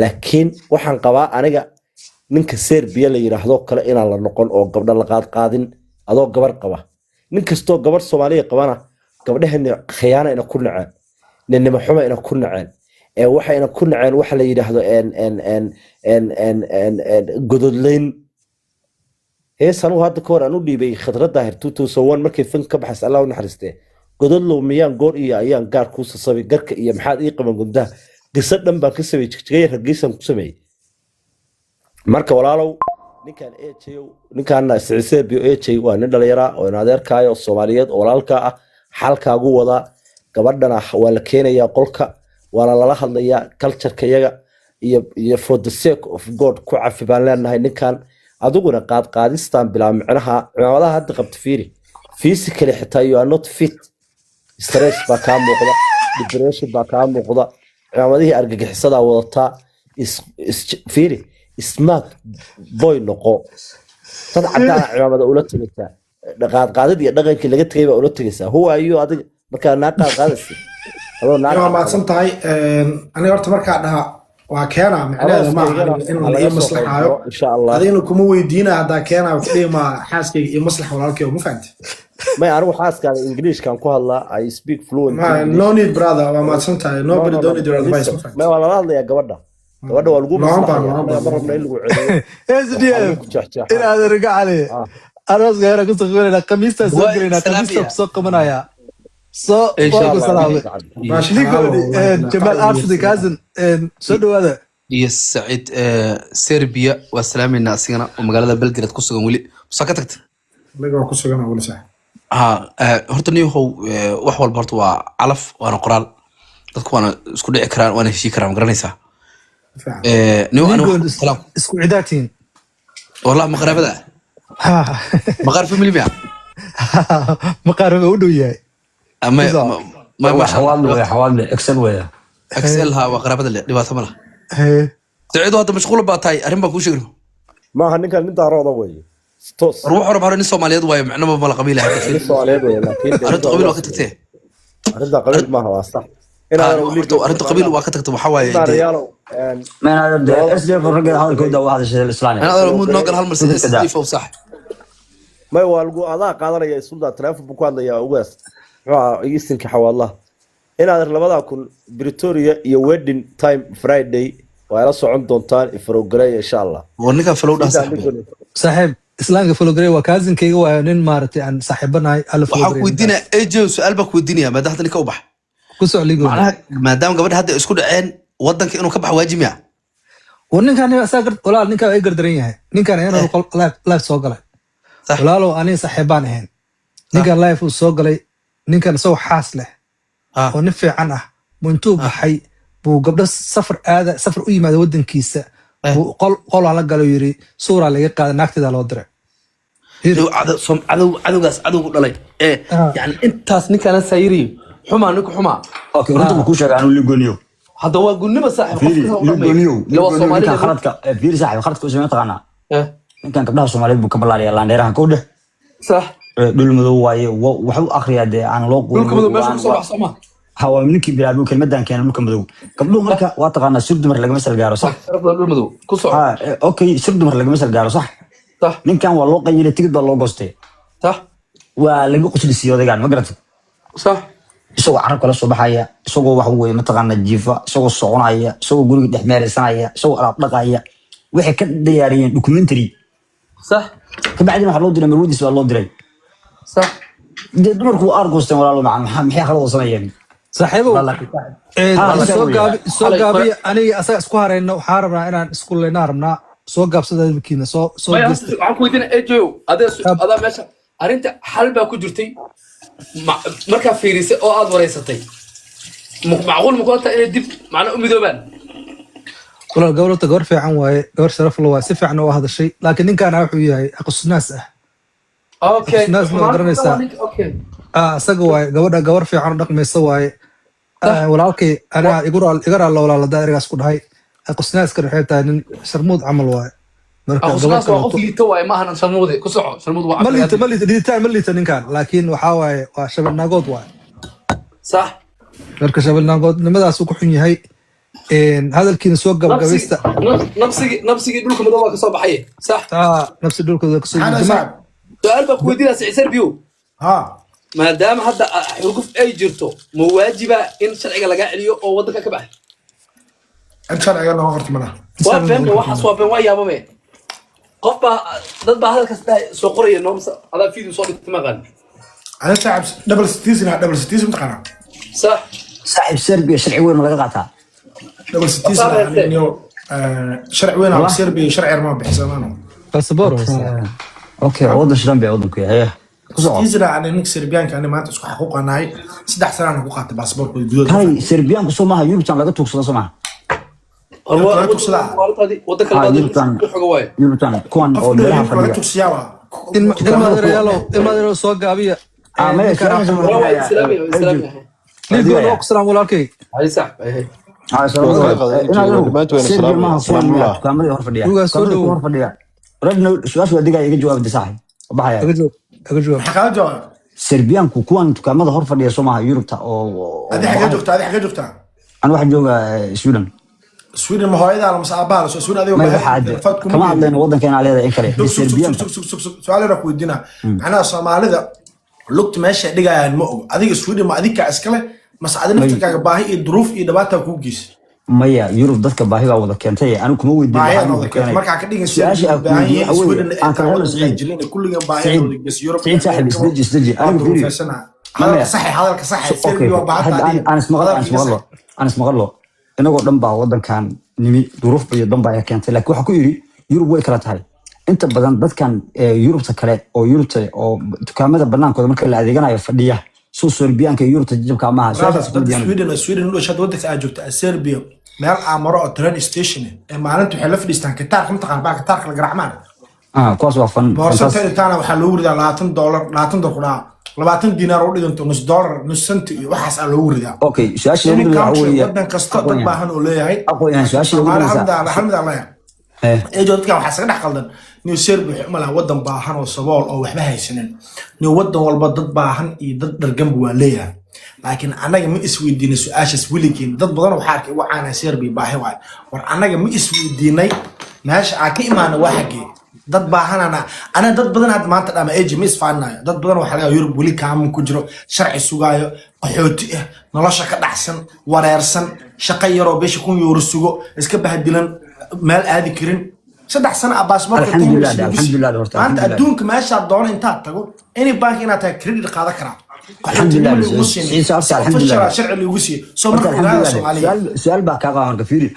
Laakiin waxaan qabaa aniga ninka Serbia la yidhaahdo kale inaan la noqon oo gabdho la qaadqaadin adoo gabar qaba. Nin kastoo gabar Soomaaliya qabana, gabdhahani khiyaana ina ku naceen, ninnimo xuma ina ku naceen, ee waxayna ku naceen waxa la yidhaahdo en en en en en en en gododleyn. Hees anugu hadda ka hor aan u dhiibay Khadra Daahir 2001 markay fan ka baxays, Allah u naxariistee, "Gododlow miyaan goor iyo ayaan gaar kuu sasabay, garka iyo maxaad ii qaban gundaha", qiso dhan baan ka sameeyey, Jigjiga Hargeysaan ku sameeyey. Marka walaalow, ninkan eejayow, ninkaana Siciseebio ej waa nin dhalinyaraa oo in adeerkaayo oo Soomaaliyeed oo walaalkaa ah, xalkaagu wadaa. Gabadhana waa la keenayaa qolka, waana lala hadlayaa cultureka iyaga iyo for the sake of God ku cafi baan leenahay ninkan. Adiguna qaadqaadistan bilaa micnaha, cimaamadaha hadda qabta, fiiri, physically xitaa you are not fit, stress baa kaa muuqda, depression baa kaa muuqda, cimaamadihii argagixisadaa wadataa. Fiiri, smart boy noqo. Dad cadaana cimaamada ula tegaysaa, qaadqaadid iyo dhaqankii laga tegay baa ula tegaysaa. Who are you adiga markaa naa qaadqaadaysa adoo naag Waa cad qaba? Mahadsan tahay. Aniga horta markaa dhaha waa keenaa, micnaheeda maaha Arooskaygana aniga in ha la laga ii soo qayb maslaxaayo. galo, insha Allah. Adigna kuma weydiina haddaa keenaa, ku dhihi maa xaaskayga iyo maslax walaalkay, ma fahanti? May, anigu xaaskaada Englishkan ku hadlaa. I speak fluent Ma English. No need, brother, waa mahadsan tahay. No, Nobody no, no, don't need your advice, listen. ma fahanti? May, waa lala hadlayaa gabadha. Gabadha waa lagu Looma baahno, maslaxaya. looma Annaga ma baahno. rabno in lagu celiyo. SDF. Waxaa lagu jeexjeexaa. Inaad riga cali. Ah. Arooska yara kusoo qabanayna, khamiistaa soo Waa gelaynaa, khamiista salaamaya. kusoo qabanayaa, soo Insha waa ku Allah. salaamay. Maasha Ligoodi Allah, wallahi. Jamaal Arsidi, cousin, soo dhawaada. Iyo Saciid Serbia waa salaamayna asigana oo magaalada Belgrade ku sugan weli soo ka tagtay. Aniga waa ku sugan weli, sax. Ha, horta niyahow, wax walba horta waa calaf, waana qoraal, dadku waana isku dhici karaan, waana heshii karaan, ma garanaysaa? Fiican. Niyow aniga Ligoon wax salaam. Isku cidaatiin. Wallah maqraabada maqaar family miya? Maqaaraba u dhow yahay. Ama Kuso. ma waa ma Xawaadle weya, Xawaadle Excel weya. XL ha, waa qaraabada le, dhibaato ma laha. Haye. Saciid, hadda mashquul baa tahay, arrin baan kuu sheegi. Maaha, ninkan nin Daarooda weeye, toos. War wax hore nin Soomaaliyeed waayo, macnaba mala qabiil ah. Nin Soomaaliyeed weeye, laakiin dee Arrinta qabiil waa ka tagtee. Arrinta qabiil maaha, waa sax inaadan Arrinta qabiil waa ka tagtay, waxaa waaye dee Reyaalow. SDF ragga hadalkooda waa hadashay islaani. Anaa muud noo gal hal mar sida SDF sax. May, waa lagu adaa qaadanaya Sultan, telefoon buu ku hadlayaa. Ugaas muxuu ahaa isinka Xawaadlaha inaad 2000 Pretoria iyo wedding time Friday waa ila socon doontaan, ifrowgareeya, insha Allah. War ninkan follow dhah, saaxiib. Saaxiib, islaamka follow garey, waa cousinkayga, waayo nin maaragtay aan saaxiibanahay alla. Waxaan ku Follow garey. weydiinaya AJ, su-aal baan ku weydiinaya maadaama hadda ninka u bax. Ku soc, Ligoon. Macnaha maadaama gabadha hadda ay isku dhaceen, wadanka inuu ka baxo waajib miya? War ninkan asaa walaal, ninkan ay gardaran yahay, ninkan ayana live soo galay. Sax. Walaalow, aniga saaxiibaan ahayn, ninkan live uu soo galay, ninkan isagoo xaas leh oo nin fiican ah buu intuu baxay buu gabdho safar aada, safar u yimaada wadankiisa, buu qol qolaa la galo, yiri suuraa laga qaada, naagteeda loo diray. Cadow cadowgaas cadowgu dhalay ee yani intaas ninkaana saayiriyo xumaa, ninku xumaa. Okay, runta ma kuu sheega anuu, Ligoniyo? Hadda waa gunnimo, saaxiib. Fiiri. Qofka u dhaqmayo. Ligoniyo. Ila waa Ligoniyo, Soomaalida. Ninkan khaladka fiiri saaxiib, khaladka u sameyn taqaanaa? Eh. Ninkan gabdhaha Soomaaliyeed buu ka ballaariyaa, laandheerahan kow dheh. Sax. Dhul madow waaye, waxu akhriyaa dee aan loo quurin. Dhulka madow meesha kusoo bax sooma. Ha, waa ninkii bilaabay kelmadan keena dhulka madow. Gabdhuhu marka waa taqaanaa, sir dumar lagama salgaaro, sax? Sharafda dhul madow ku soco. Ha, okay, sir dumar lagama salgaaro, sax? Sax. Ninkan waa loo qayilay, tigid baa loo goostay. Sax. Waa laga qoslisiiyey odaygaan, ma garatay? Sax. Isagoo carabka la soo baxaya, isagoo wax weye mataqaana jiifa, isagoo soconaya, isagoo guriga dhex meeraysanaya, isagoo alaab dhaqaya, waxay ka diyaariyeen documentary. Sax. Kabacdina waxaa loo diray marwadiis baa loo diray. Sax. Dee dumarku waa aargoosteen, walaalo macan, maxay khalad oo sameeyeen? Saaxiibow. Ha, soo isaga gaabi, soo Xalay gaabiya, aniga asaga isku harayno, waxaan rabnaa inaan isku leynaa, rabnaa soo gaabsada hadalkiina, soo Maya, geysta. waxaan ku weydiinaya AJ, adaa meesha arrinta xal baa ku jirtay, markaa fiirisay oo aad wareysatay. Macquul ma kula tahay inay dib macnaa u midoobaan? Walaal, gabar horta gabar fiican waaye, gabar sharaf la waaye, si fiican u hadashay, laakiin ninkaana wuxuu yahay aqsunaas ah. Okay. Aqsunaas ma garanaysaa? Okay. Ah, isaga waaye. Gabadha gabar fiican u dhaqmaysa waaye. Ah, walaalkay anaa igu raal iga raallo walaal hadaa erigaas ku dhahay. Aqsunaaskan waxay tahay nin sharmuud camal waaye. Marka gabar Aqsunaas waa qof kaleeto liito waaye, maahan sharmuude. Ku soco, sharmuud waa ma liito, caqli. Ma liito, liitaan ma liito ninkan, laakiin waxaa waaye waa shabeelnaagood waaye. Sax. Marka shabeelnaagoodnimadaasuu ku xun yahay. Hadalkiina soo gabagabaysta. Nabsigii dhulka madow baa kasoo baxay, sax. Taa nafsi dhulkooda kasoo Maxaa jamac. Saaxib? Su-aal baa ku weydiinaa, Siciid Serbiyo. Ha. Maadaama hadda xurguf ay jirto, ma waajiba in sharciga lagaa celiyo oo waddanka ka baxay? Cid sharciga noqon karta malaha. Waa been, waxaas waa been, waa yaababe. Qof baa, dad baa hadalkaas dhahay soo qoraya noomsa, adaa video soo dhigtay, maqan. Ani saaxib double citizen ah, double citizen mataqaanaa? Sax. Saaxiib, Serbia sharci weyn ma laga qaataa? Double citizen ah aniyo sharci weyn ah Serbia, sharci yar ma bixisa maano. Basaboor haysta. Okay, waddan shidan bay waddanku yahay, ku soco. Citizen ah ani, ninka Serbiyaanka ani maanta isku xaquuqanahay, 3 sanaan ku qaatay baasaboorkooda gudahooda. Hay, Serbiyaanku soo maaha Yurubtan laga tuugsado, soo maaha? Laga tugsadaa. Waddanka Ah, labaad Yurubtan. ku xoga waaye. Yurubtan kuwan qof oo meelaha laga fadhiya. tugsiyaa waa. Ilmadeerayaalow, ilmadeerayaalow, soo gaabiya. Ah, maya. Ninkaan Su-aasha Waa islaami, waa islaami. Liigoon waa ku salaam, walaalkay. Hay, sax hay. Ah, salaam. Waa qaaday, Inaad dhammaantood wayna Serbia salaamaya. maaha kuwan Salaamullah. dukaamadii hor fadhiya. Lugaa soo Dukaamadii dhowow. hor fadhiya. Radno, su-aasha waa digaya, iga jawaab saaxib. Baxaya. Aga jawaab, aga jawaab. Maxaa kala jawaab? Serbiyaanku kuwan dukaamada hor fadhiya soo maaha Yurubta oo Adi xagee joogtaa? Adi xagee joogtaa? Aan waxaan joogaa Sweden. Sweden ma hooyadaa mase aabbaha la soo Sweden adiga? May, waxa kama hadlayno waddanka inaa leedahay in kale. Sug, sug, Serbiyaanka. Sug, sug, sug, sug. Su-aal yar aan ku weydiinaa. Macnaha Soomaalida lugta meesha ay dhigayaan ma ogo. Adiga Sweden ma adinkaa iskale mase adi naftirkaaga baahi iyo duruuf iyo dhibaataa kuu geysa? Maya, Yurub dadka baahi baa wada keentay, anigu kuma weydiin. Baahi Waxaan aan wada ku keentay keenay. Markaa ka dhigin Su-aasha Serbia aan ku baahan weydiiyey yihiin waxa weeye, Sweden aan kala intaa hadlo wadanka Siciid. jirin kulligan baahi Siciid, aan wada geysa Yurub. Siciid saaxiib, isdeji, isdeji. Waa Anigu fiiri. duruufeysana. Maya. Hadalka saxi, hadalka saxi. Okay, Serbia waa baahan hadda tahay. aan ismaqlo, aan Hadalka iga ismaqlo, sax. aan ismaqlo. Inagoo dhan baa waddankan nimi, duruuf iyo dan baa keentay, laakiin waxaa ku yidhi Yurub way kala tahay. Inta badan dadkan Yurubta kale oo Yurubta oo dukaamada banaankooda marka la adeeganayo fadhiya, soo Serbiyaanka iyo Yurubta jajabka maaha? Brother, Su-aashaas dad kuma diyaano. Sweden u dhashay waddanka aad joogta Serbia, meel aan maro oo train station ah ee maalinta waxay la fadhiistaan kitaarka, mataqaan baa kitaarka la garacmaan. Ah, kuwaas waa fan Boorso fantastic. Intaana waxaa loogu ridaa $20, $20 ku dhaca, 20 diinaar u dhiganto nus dollar, nus senti iyo waxaas aa loogu ridaa. Okay, su-aasha Any ugu dambaysa waxa country, weeye wadan kasta dad aqoon-yahan. baahan oo leeyahay. Aqoon-yahan, su-aasha ugu Soomaali dambaysa. hal mid aan leeyahay. Eejo, dadkan waxaa isaga dhex qaldan new Serbia waxay u malahan wadan baahan oo sabool oo waxba haysanin. New wadan walba dad baahan iyo dad dharganba waa leeyahay, laakiin annaga ma isweydiinay su-aashaas weligeen? Dad badan waxaa arkay ugu caanaa Serbia baahi waayo. War annaga ma isweydiinay meesha aan ka imaana waa xaggee? Dad baahanana ana dad badan hadda maanta dhama eji ma isfaaninayo. Dad badan waxaa laga yaabaa Yurub weli kaamun ku jiro, sharci sugaayo, qaxooti ah, nolosha ka dhacsan, wareersan, shaqo yaroo bisha €1000 sugo, iska bahdilan, meel aadi karin, 3 sano ah baasaboorka. Alxamdulillah, alxamdulillah horta, Maanta alxamdulillah. adduunka meeshaad doono intaad tago, any bank inaad tahay credit qaadan karaa. Alxamdulillah, Qaxootinimo lagu Siciid, siinin. horta alxamdulillah. Official sharci lagu siiyey soo Horta marka ogaada alxamdulillah. Soomaaliya. Su-aal baa kaa qaba. Marka fiiri,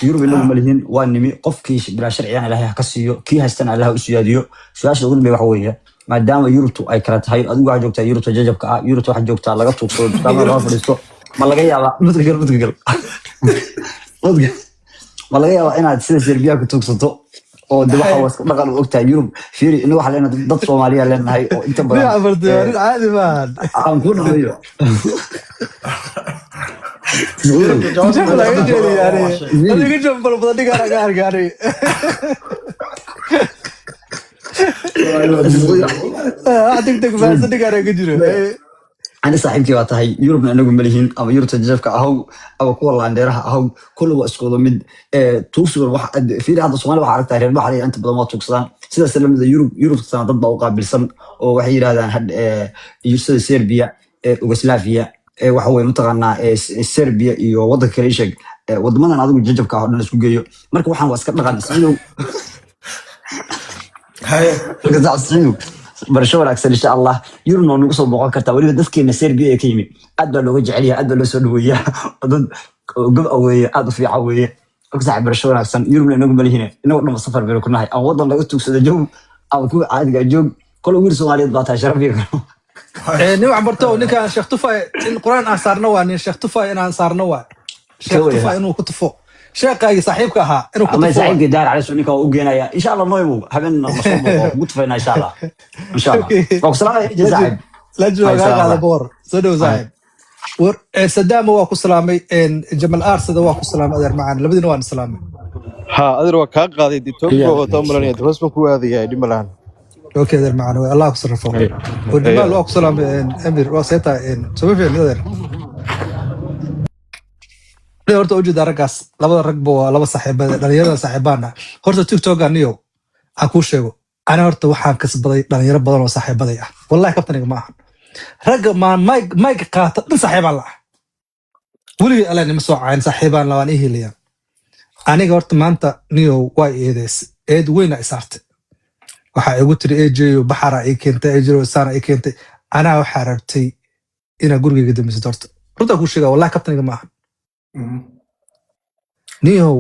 Yurub inagu ma lihin, waa nimi. Qofkii bilaa sharcigan Ilaahay ha ka siiyo, kii haystana Allah u siyaadiyo. Su-aasha ugu dambeeya waxa weeye, maadaama Yurubtu ay kala tahay, adigu waxaa joogtaa Yurubta jajabka ah, Yurubta waxaa joogtaa laga tuugsado, dukaamada laga fadhiisto, ma laga yaabaa mudgal mudgal mudgal, ma laga yaabaa inaad sida Serbiyaanka tuugsato oo de waxa waa iska dhaqan u ogtahay Yurub? Fiiri, inagu waxaa leenahay dad Soomaaliya leenahay oo inta Nin badan afartay waa nin caadi maahan. Aan ku dhameeyo. Jeef laga jeediyo yani. Adiga jeef bal badan dhigaan aga arka aniga. Wax degdeg baahsan dhigaan aga jiro. Ani saaxiibkii baa tahay. Yurubna inagu malihin, ama Yurubta jajabka ahow ama kuwa laandheeraha ahow, kulli waa isku wada mid. Tuugsiga fiiri, hadda Soomaaliya waxaa aragtaa reer baxriya inta badan waa tuugsadaan. Sidaas lamid ah Yurub, Yurubtana dad baa u qaabilsan oo waxay yidhahdaan iyo sida Serbia, Yugoslavia, waxa weye mataqaanaa, Serbia iyo waddanka kale ii sheeg, wadamadan adigu jajabka ah oo dhan isku geeyo. Marka waxaan waa iska dhaqan, Siciidow. Haye. Marka Siciidow, barasho wanaagsan insha Allah. Yurubna waa nagu soo booqan kartaa. Weliba dadkeena Serbia ee ka yimid aad baa looga jecel yahay, aad baa loo soo dhaweeyaa. Dad gob weeye, aad u fiican weeye. Marka saaxiib, barasho wanaagsan. Yurubna inagu malihine, inagu dhanba safar baynu ku nahay, ama wadan laga tuugsado joog ama kuwa caadiga joog. Kole wiil Soomaaliyeed baa tahay, sharaf iyo karo. Nin wax barto, ninkaan Sheekh Tufay in Quraan aan saarno waa nin Sheekh Tufay inaan saarno waa Sheekh Ka Tufay inuu ku tufo sheekhaagii saaxiibka ahaa inuu ku Ama tufo waa. Saaxiibkii Daar Cali, ninka waa u geenaya insha Allah. Nooybow, habeen lasoo booqo, ugu tufaynaa insha Allah, insha Allah. Waa ku salaamaya, AJ saaxiib. Lajin waa Hay, kaa salaam. qaada boor, soo dhow saaxiib. War Sadaama waa ku salaamay, Jamal Aarsada waa ku salaamay, adeer macaan, labadiina waan salaamay. Ha, adeer, waa kaa qaaday ditoogba oo taa malanaya hoos baan ku aadayaa, dhib ma lahan. Okay, adeer macaan, Allah ku sarrafo. War Jamaal waa ku salaamay, Amir waa seeta, soo ma fiicni adeer. Nin horta ujeedaa raggaas, labada ragba waa laba saaxiibada, dhalinyarada saaxiibaan ah. Horta TikToka niyow aan kuu sheego, ani horta waxaan kasbaday dhalinyaro badan oo saaxiibaday ah. Wallahi kabtaniga ma ahan, ragga maa mic qaata dhan saaxiibaan la ah. Weligay alla nima soo cayn, saaxiibaan la waan ii heliyaan. Aniga horta maanta niyow waa eedeys, eed weyna i saartay. Waxaa igu tiri AJ baxara ii keentay, AJ saana ii keentay. Anaa waxaa rabtay inaa gurigayga damisid. Horta runtaa kuu sheega, wallahi kabtaniga ma ahan niyow.